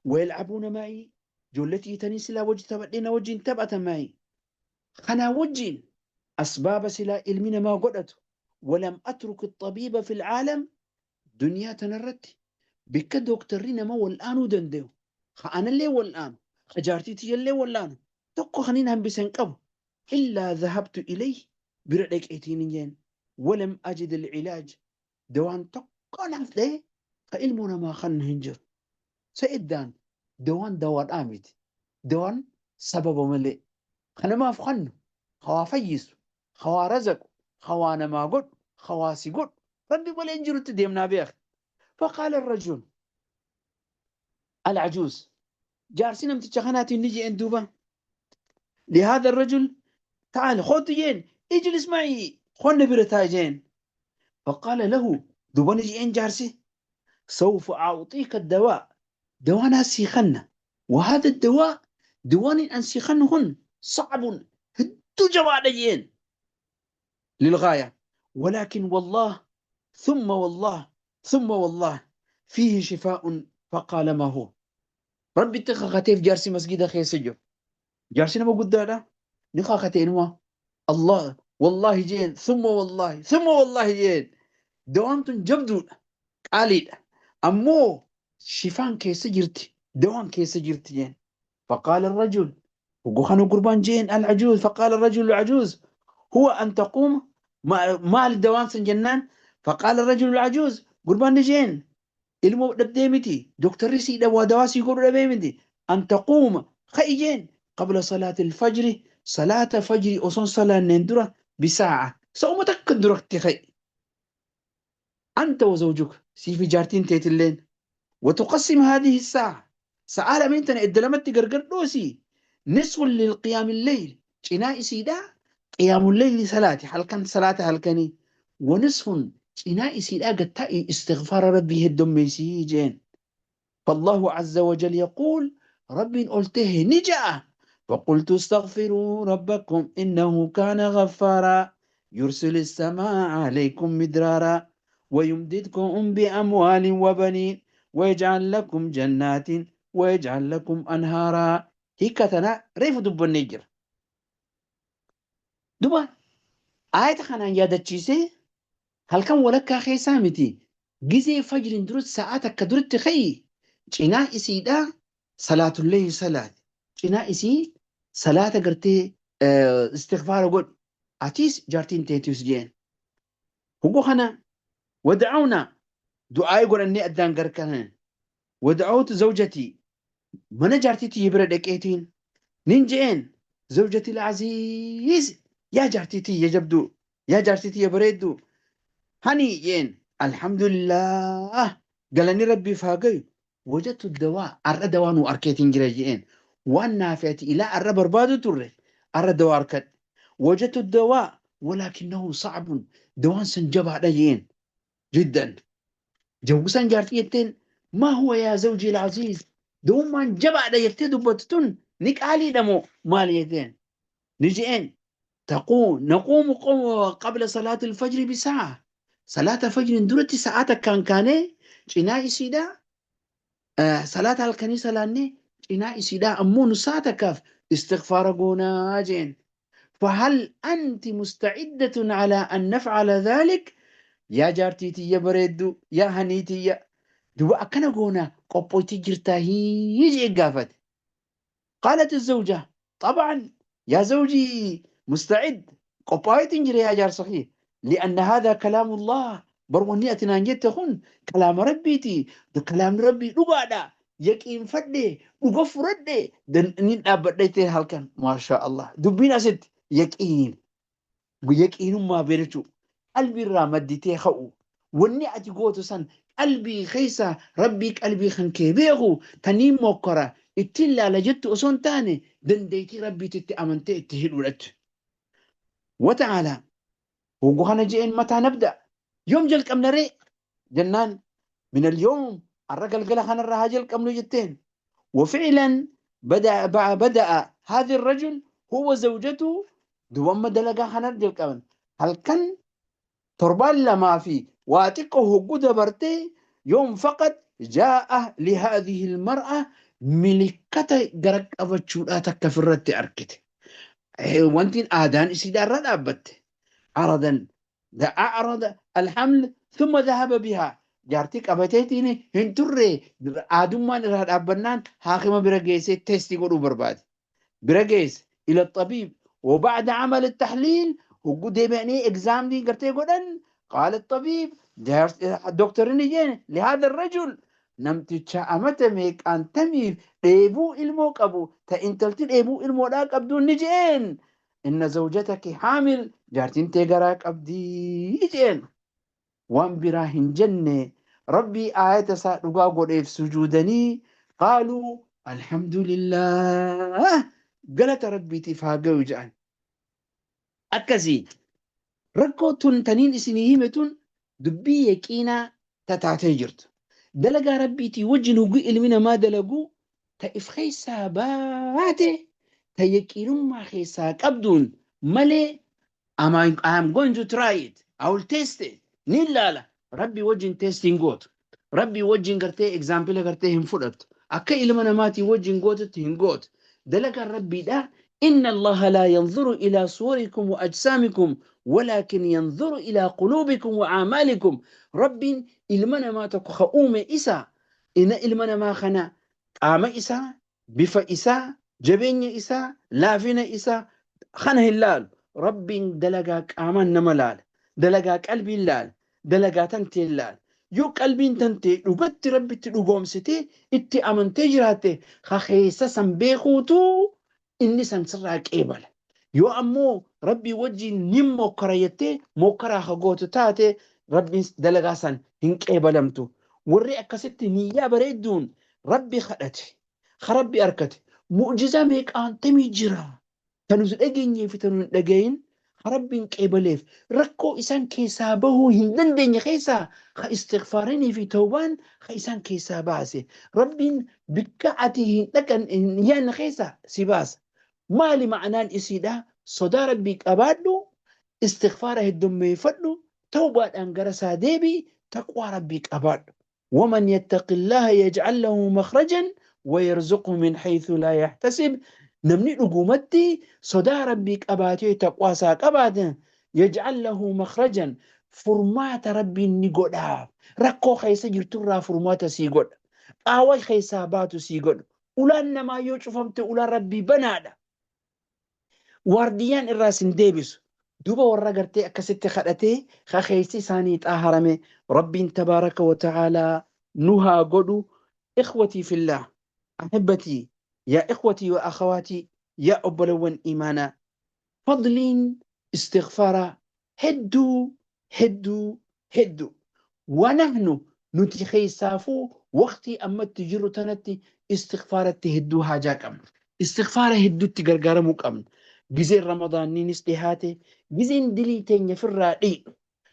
Wayal'abuuna maa'ii joollee tiyya taniin silaa wajji taphadhee na wajjin taphatan maa'ii. Kanaa wajjin asbaaba silaa ilmi namaa godhatu walam atruki xabiiba fil caalam duniyaa tanarratti bikka dooktarri nama wal'aanuu danda'u ka anallee wal'aanu ka jaartii tiyyallee wal'aanu tokko kaniin hambise hin qabu illaa dhahabtu ilayhi bira dhaqeetiin hin jeen walam ajid alcilaaj dawaan tokko naaf dha'e ka ilmoo namaa kannu hin jiru. Sa'iddaan dawaan dawaadhaa miti. Dawaan sababa malee. Ka namaaf kannu, ka waa fayyisu, ka waa razaqu, ka waa namaa godhu, ka waa si godhu Rabbi malee hin jirutti deemnaa beek. Faqaala rajul al-ajuuz jaarsi namticha kanaatiin ni je'een duuba لهذا الرجل تعال خذ جين اجلس معي خذ برتا جين. فقال له دوبا جين جارسي سوف أعطيك الدواء دواء سيخن، وهذا الدواء دوان أنسيخنهن صعب هدو جوادين للغاية، ولكن والله ثم والله ثم والله فيه شفاء. فقال ما هو؟ ربي تخختيف جارسي مسجد خي سجو جارسي نما قدانا نخاختين ما الله والله جين ثم والله ثم والله جين دوانتن جبدو قالي أمو شفان كيس جرتي دوان كيس جرتي جين. فقال الرجل وقخنوا قربان جين العجوز. فقال الرجل العجوز هو أن تقوم ما الدوان سنجنان. فقال الرجل العجوز قربان جين ilmoo dhabdee miti dooktarri sii dhabaa dawaa sii godhu dhabee miti an taquuma ka'ijeen qabla salaati alfajri salaata fajri osoon salaanneen dura bisaa'a sa'uma takka duratti ka'i anta wazawjuka siifi jaartiin teetilleen وتقسم هذه الساعة ساعة لمن تنا إدلمت قرقر دوسي نصف للقيام الليل cinaa isiidha قيام الليل صلاتي halkan salaata halkanii ونصف cinaa isiidha gatta'i استغفار ربي heddummeessii jeen. فالله عز وجل يقول رب قلته نجا فقلت استغفروا ربكم إنه كان غفارا يرسل السماء عليكم مدرارا ويمددكم بأموال وبنين ويجعل لكم جنات ويجعل لكم أنهارا. هيكتنا ريف دب النجر دبا آية خانان يادتشيسي هل كان ولك خي سامتي جزي فجر درت ساعتك كدرت خي cinaa isiidha salaatullee salaati cinaa isii salaata gartee istighfaara godhi atis jaartiin teetis jeen hugu kana wada'awna du'aa godhannee addaan gargaran wada'awtu zawjatii mana jaartii tiyya bira dhaqeetiin nin jeen zawjatii al-aziiz yaa jaartii tiyya jabduu yaa jaartii tiyya bareedduu hani jeen alhamdulillah galanni rabbiif haa gayu وجدت الدواء أرى دواء نو أركيتين جريجين والنافعة إلى أرى بربادو تره أرى دواء أركد وجدت الدواء ولكنه صعب دوان سنجبع دجين جدا جوسان جارتيتين ما هو يا زوجي العزيز دوما جبع دجتي دبتتون نك علي دمو ماليتين نجين تقوم نقوم قبل صلاة الفجر بساعة صلاة الفجر درتي ساعتك كان كاني cinaa isiidha salaata halkanii salaannee cinaa isiidha ammoo nu saa takkaaf istighfaara goonaa jeen. فهل أنت مستعدة على أن نفعل ذلك؟ يا جارتيتي يا بريدو يا هنيتي يا دو أكنا قونا قبوتي جرتا هيجي قافت. قالت الزوجة طبعا يا زوجي مستعد قبوتي تنجري يا جار صحيح لأن هذا كلام الله بروني أتنا نجتهن كلام ربيتي ده كلام ربي لقادا يقين فدي وغفردي دنين أبديتي هالكن ما شاء الله دبينا ست يقين ويقين ما بيرتو قلبي رامدتي خو وني أتي سن قلبي خيسا ربي قلبي خنكي بيغو تنين موكرا اتلا لجت أصون تاني دنديتي ربي تتي أمنتي اتهل ولت وتعالى وقوخنا جئين متى نبدأ يوم جلك أمنا ري جنان من اليوم الرجل قال خنا الرهاجل كم جتين. وفعلا بدأ هذا الرجل هو زوجته Duuba amma dalagaa kana jalqaban. Halkan torbaan lamaa fi waa xiqqoo hogguu dabartee yoom faqat jaa'a lihaadhihi almar'a milikkata gara qabachuudhaa takka ofirratti argite. Wantiin aadaan isiidhaa irra dhaabbatte. Aradan a'rada alhaml thumma dhahaba bihaa jaartii qabateetiin hin turre aadummaan irraa dhaabbannaan haakima bira geessee testii godhuu barbaade. Bira geesse ila xabiib wabacda camal taxliil hogguu deebi'anii egzaamii gartee godhan qaala xabiib doktorri ni jeen lihaada rajul namticha amata meeqaantamiif dheebuu ilmoo qabu ta intalti dheebuu ilmoodhaa qabduun ni jeen inna zawjataki haamil jaartiin tee garaa qabdii jeen. Waan biraa hin jenne Rabbii aayata isaa dhugaa godheef sujuudanii qaaluu alhamdulillah galata Rabbiitiif haa gayu jedhan. Akkasii rakkoo tun taniin isinii hime tun dubbii yaqiinaa tataatee jirtu. Dalagaa Rabbiitii wajjin hogguu ilmi namaa dalagu ta if keessaa baate ta yaqiinummaa keessaa qabduun malee I am going to try it. I will test it. Ni ilaala. Rabbii wajjin test hin gootu. Rabbii wajjin gartee example gartee hin fudhattu. Akka ilma namaatii wajjin gootutti hin gootu. Dalagaan Rabbiidha. Inna Allaha laa yanzuru ilaa suwarikum wa ajsaamikum walaakin yanzuru ilaa quluubikum wa a'maalikum. Rabbiin ilma namaa tokko ka uume isa ina ilma namaa kana qaama isaa bifa isaa, jabeenya isaa, laafina isaa kana hin laalu. Rabbiin dalagaa qaamaan nama laala. Dalagaa qalbiin laala. Dalagaa tanteen laala. Yoo qalbiin tantee dhugatti Rabbitti dhugoomsitee itti amantee jiraatte ka keessa san beekuutu inni san sirraa qeebala. Yoo ammoo Rabbii wajjiin nin mokkora jettee mokkoraa ka gootu taate Rabbiin dalagaa san hin qeebalamtu. Warri akkasitti niyyaa bareedduun Rabbi kadhate, ka Rabbi arkate, mu'jizaa meeqaantamii jira. Ta nuti dhageenyee fi ta nu hin dhagayin ka Rabbiin qeebaleef rakkoo isaan keessaa bahuu hin dandeenye keessaa ka istighfaarinii fi tawbaan ka isaan keessaa baase. Rabbiin bikka ati hin dhaqan hin yaadne keessaa si baasa. Maali ma'anaan isiidha? Sodaa Rabbii qabaadhu, istighfaara heddummeeffadhu, tawbaadhaan gara isaa deebi'i, taqwaa Rabbii qabaadhu. Waman yattaqillaaha yaj'al lahu makhrajan wa yarzuqhu min haythu laa yahtasib. Namni dhugumatti sodaa Rabbii qabaatee taqwaa isaa qabaate yaj'al lahu makhrajan furmaata Rabbiin ni godhaaf. Rakkoo keessa jirturraa furmaata sii godha. Qaawa keessaa baatu sii godha. Ulaan namaa yoo cufamte ulaan Rabbii banaadha. Waardiyyaan irraa sin deebisu. Duuba warra gartee akkasitti kadhatee ka keessi isaanii xaaharame Rabbiin tabaaraka wa ta'aalaa nu haa godhu. Ikhwatii fillah ahibbatii yaa ikhwatii wa akhawaatii yaa obbolewwan iimaanaa fadliin istighfaaraa hedduu hedduu hedduu. Wanahnu nuti keessaafuu waqtii ammatti jirru tanatti istighfaaratti hedduu haajaa qabna. Istighfaara hedduutti gargaaramuu qabna. Gizeen Ramadaanniinis dhihaate, gizeen dilii teenya firraa dhiidhu,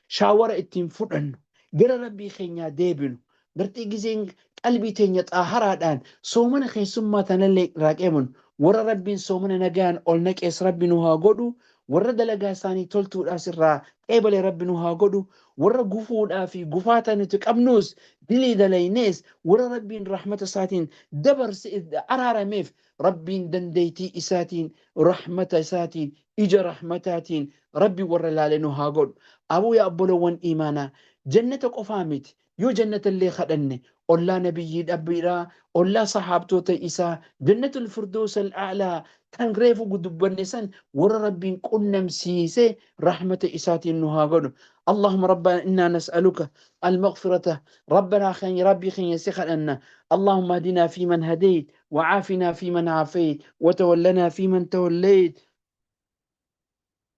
shaawara ittiin fudhannu, gara Rabbii keenyaa deebinu, gartee gizeen qalbii teenya xaaharaadhaan soomana keessummaa tanallee irraa qeebanu, warra Rabbiin soomana nagaan ol naqees Rabbi nu haa godhu, Warra dalagaa isaanii toltuudhaas irraa qeebale Rabbi nu haa godhu. Warra gufuudhaa fi gufaata nuti qabnuus dilii dalaynees warra Rabbiin rahmata isaatiin dabarse araarameef Rabbiin dandeeytii isaatiin rahmata isaatiin ija rahmataatiin Rabbi warra laale nu haa godhu. Aboo yaa obbolowwan iimaanaa jannata qofaa miti yoo jannatallee kadhanne ollaa nabiyyii dhabbiidhaa ollaa sahaabtoota isaa jannatul firdoos al'aalaa tan reefu dubbanne san warra Rabbiin qunnamsiise rahmata isaatiin nu haa godhu. Allahumma rabbana innaa nas'aluka al-maghfirata rabbana keenya Rabbii keenya si kadhanna. Allahumma hdinaa fi man hadayt wa caafinaa fi man caafayt wa tawallanaa fi man tawallayt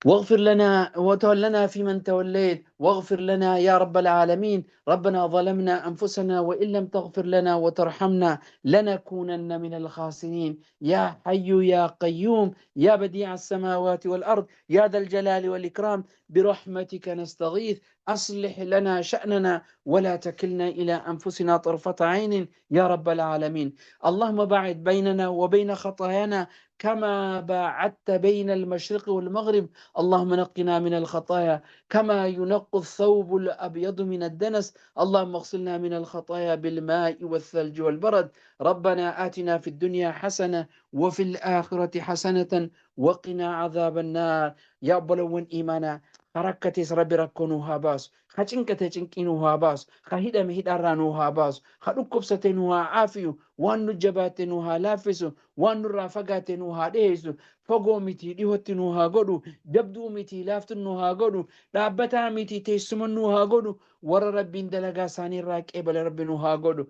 واغفر لنا وتولنا فيمن توليت واغفر لنا يا رب العالمين. ربنا ظلمنا أنفسنا وإن لم تغفر لنا وترحمنا لنكونن من الخاسرين. يا حي يا قيوم يا بديع السماوات والأرض يا ذا الجلال والإكرام برحمتك نستغيث. أصلح لنا شأننا ولا تكلنا إلى أنفسنا طرفة عين يا رب العالمين. اللهم باعد بيننا وبين خطايانا كما باعدت بين المشرق والمغرب. اللهم نقنا من الخطايا كما ينقى الثوب الأبيض من الدنس. اللهم اغسلنا من الخطايا بالماء والثلج والبرد. ربنا آتنا في الدنيا حسنة وفي الآخرة حسنة وقنا عذاب النار. يا بلون إيمانا harakkatees Rabbi rakkoo nuu haa baasu, ka cinqate cinqii nuu haa baasu, ka hidhame hidhaarraa nuu haa baasu, ka dhukkubsate nuu haa aafiyu, waan nu jabaate nuu haa laaffisu, waan nurraa fagaate nuu haa dhiheessu, fagoo mitii dhihootti nuu haa godhu, jabduu mitii laaftu nuu haa godhu, dhaabbataa mitii teessuma nuu haa godhu, warra Rabbiin dalagaa isaanii irraa qeebale Rabbi nuu haa godhu.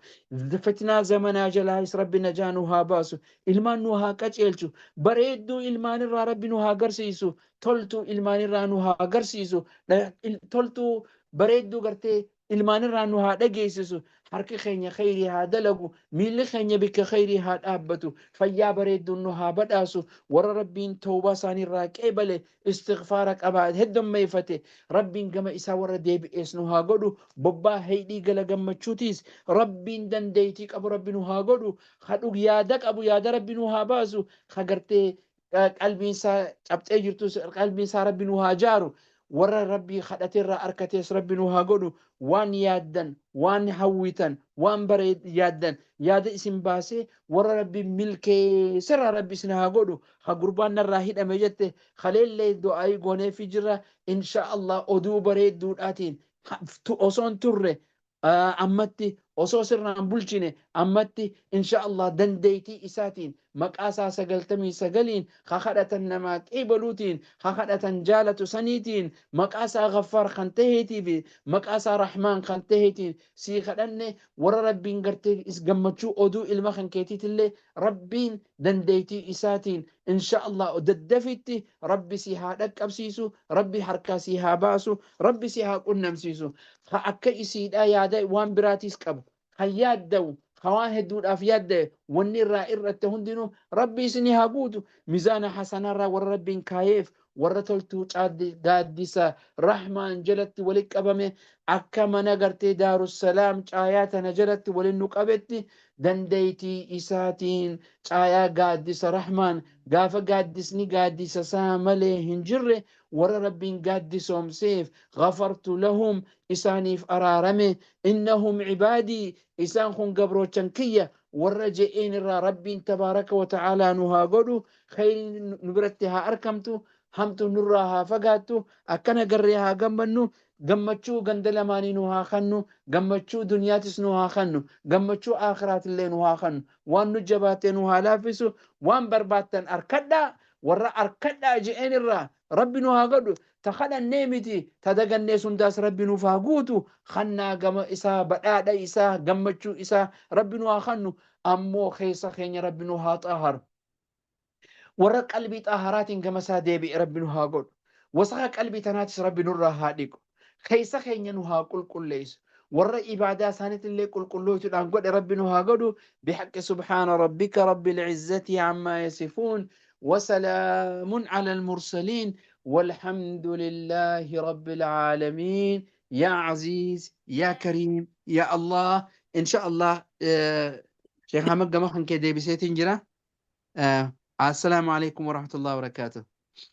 Fitnaa zamanaa jalaayis Rabbi najaa nuu haa baasu, ilmaan nuu haa qaceelchu, bareedduu ilmaan irraa Rabbi nuu haa garsiisu, toltuu ilmaan irraa nu haa agarsiisu, toltuu bareedduu gartee ilmaan irraa nu haa dhageessisu, harki keenya khayrii haa dalagu, miilli keenya bikka khayrii haa dhaabbatu, fayyaa bareedduun nu haa badhaasu, warra Rabbiin tawbaa isaanii irraa qeebale, istighfaara qabaa heddummeeffate, Rabbiin gama isaa warra deebi'ees nu haa godhu, bobbaa heydhii gala gammachuutiis Rabbiin dandeeytii qabu Rabbi nu haa godhu, ka yaada qabu yaada Rabbi nu haa baasu, ka gartee qalbiin isaa cabxee jirtus qalbiin isaa Rabbi nu haa jaaru, warra Rabbii kadhate irraa arkatees Rabbi nu haa godhu. Waan yaaddan, waan hawwitan, waan bareed yaaddan yaada isin baasee warra Rabbi milkeessarraa Rabbi isin haa godhu. Ha gurbaan narraa hidhame jette kaleellee du'aayii gooneefii jirra, insha Allah oduu bareedduudhaatiin osoon turre ammatti, osoo sirnaan bulchine ammatti, insha Allah dandeeytii isaatiin maqaa isaa 99n ka kadhatan namaa qeebaluutiin, ka kadhatan jaalatu saniitiin, maqaa isaa Gaffaar kan taheetii fi maqaa isaa Rahmaan kan taheetiin sii kadhanne, warra Rabbiin gartee gammachuu oduu ilma kan keetiitillee Rabbiin dandeeytii isaatiin insha Allah daddafitti Rabbi si haa dhaqqabsiisu, Rabbi harkaa si haa baasu, Rabbi si haa qunnamsiisu. Ka akka isiidhaa yaada waan biraatiis qabu, kan yaadda'u, ka waan hedduudhaaf yaadda'e, wanni irraa irratte hundinuu Rabbi isinii haa guutu. Mizaana hasanaarraa warra Rabbiin kaayeef, warra toltuu gaaddisa Rahmaan jalatti walitti qabame, akka mana gartee Daarussalaam caayaa tana jalatti waliin nu qabetti, dandeeytii isaatiin caayaa gaaddisa Rahmaan, gaafa gaaddisni gaaddisa isaa malee hin jirre, warra Rabbiin gaaddisoomseef, ghafartu lahum, isaaniif araarame, innahum cibaadii, isaan kun gabrochan kiyya warra je'een irraa Rabbiin tabaaraka wa ta'aalaa nu haa godhu. Khayriin nu biratti haa arkamtu, hamtu nurraa haa fagaattu, akkana garree haa gammannu, gammachuu ganda lamaanii nu haa kannu, gammachuu duniyaatis nu haa kannu, gammachuu aakhiraatillee nu haa kannu, waan nu jabaate nu haa laaffisu. Waan barbaattan arkadhaa, warra arkadhaa je'een irraa Rabbi nu haa godhu. Ta kadhannee miti ta dagannees hundaas Rabbi nuuf haa guutu. Kannaa gama isaa, badhaadha isaa, gammachuu isaa Rabbi nu haa kannu. Ammoo keessa keenya Rabbi nu haa xaaharu, warra qalbii xaaharaatiin gama isaa deebi'e Rabbi nu haa godhu. Wasaka qalbii tanaatis Rabbi nurraa haa dhiqu, keessa keenya nu haa qulqulleessu, warra ibaadaa isaaniitillee qulqullooytuudhaan godhe Rabbi nu haa godhu. Bihaqqi subhaana rabbika rabbil izzati ammaa yasifuun, wasalaamun ala almursaliin, walhamdu lillaahi rabbil aalamiin. Yaa aziz, yaa kariim, yaa Allah. Insha Allah Sheekh Ahmad, gama kan kee deebiseetiin jira. Assalaamu alaikum warahmatullahi wabarakaatuh.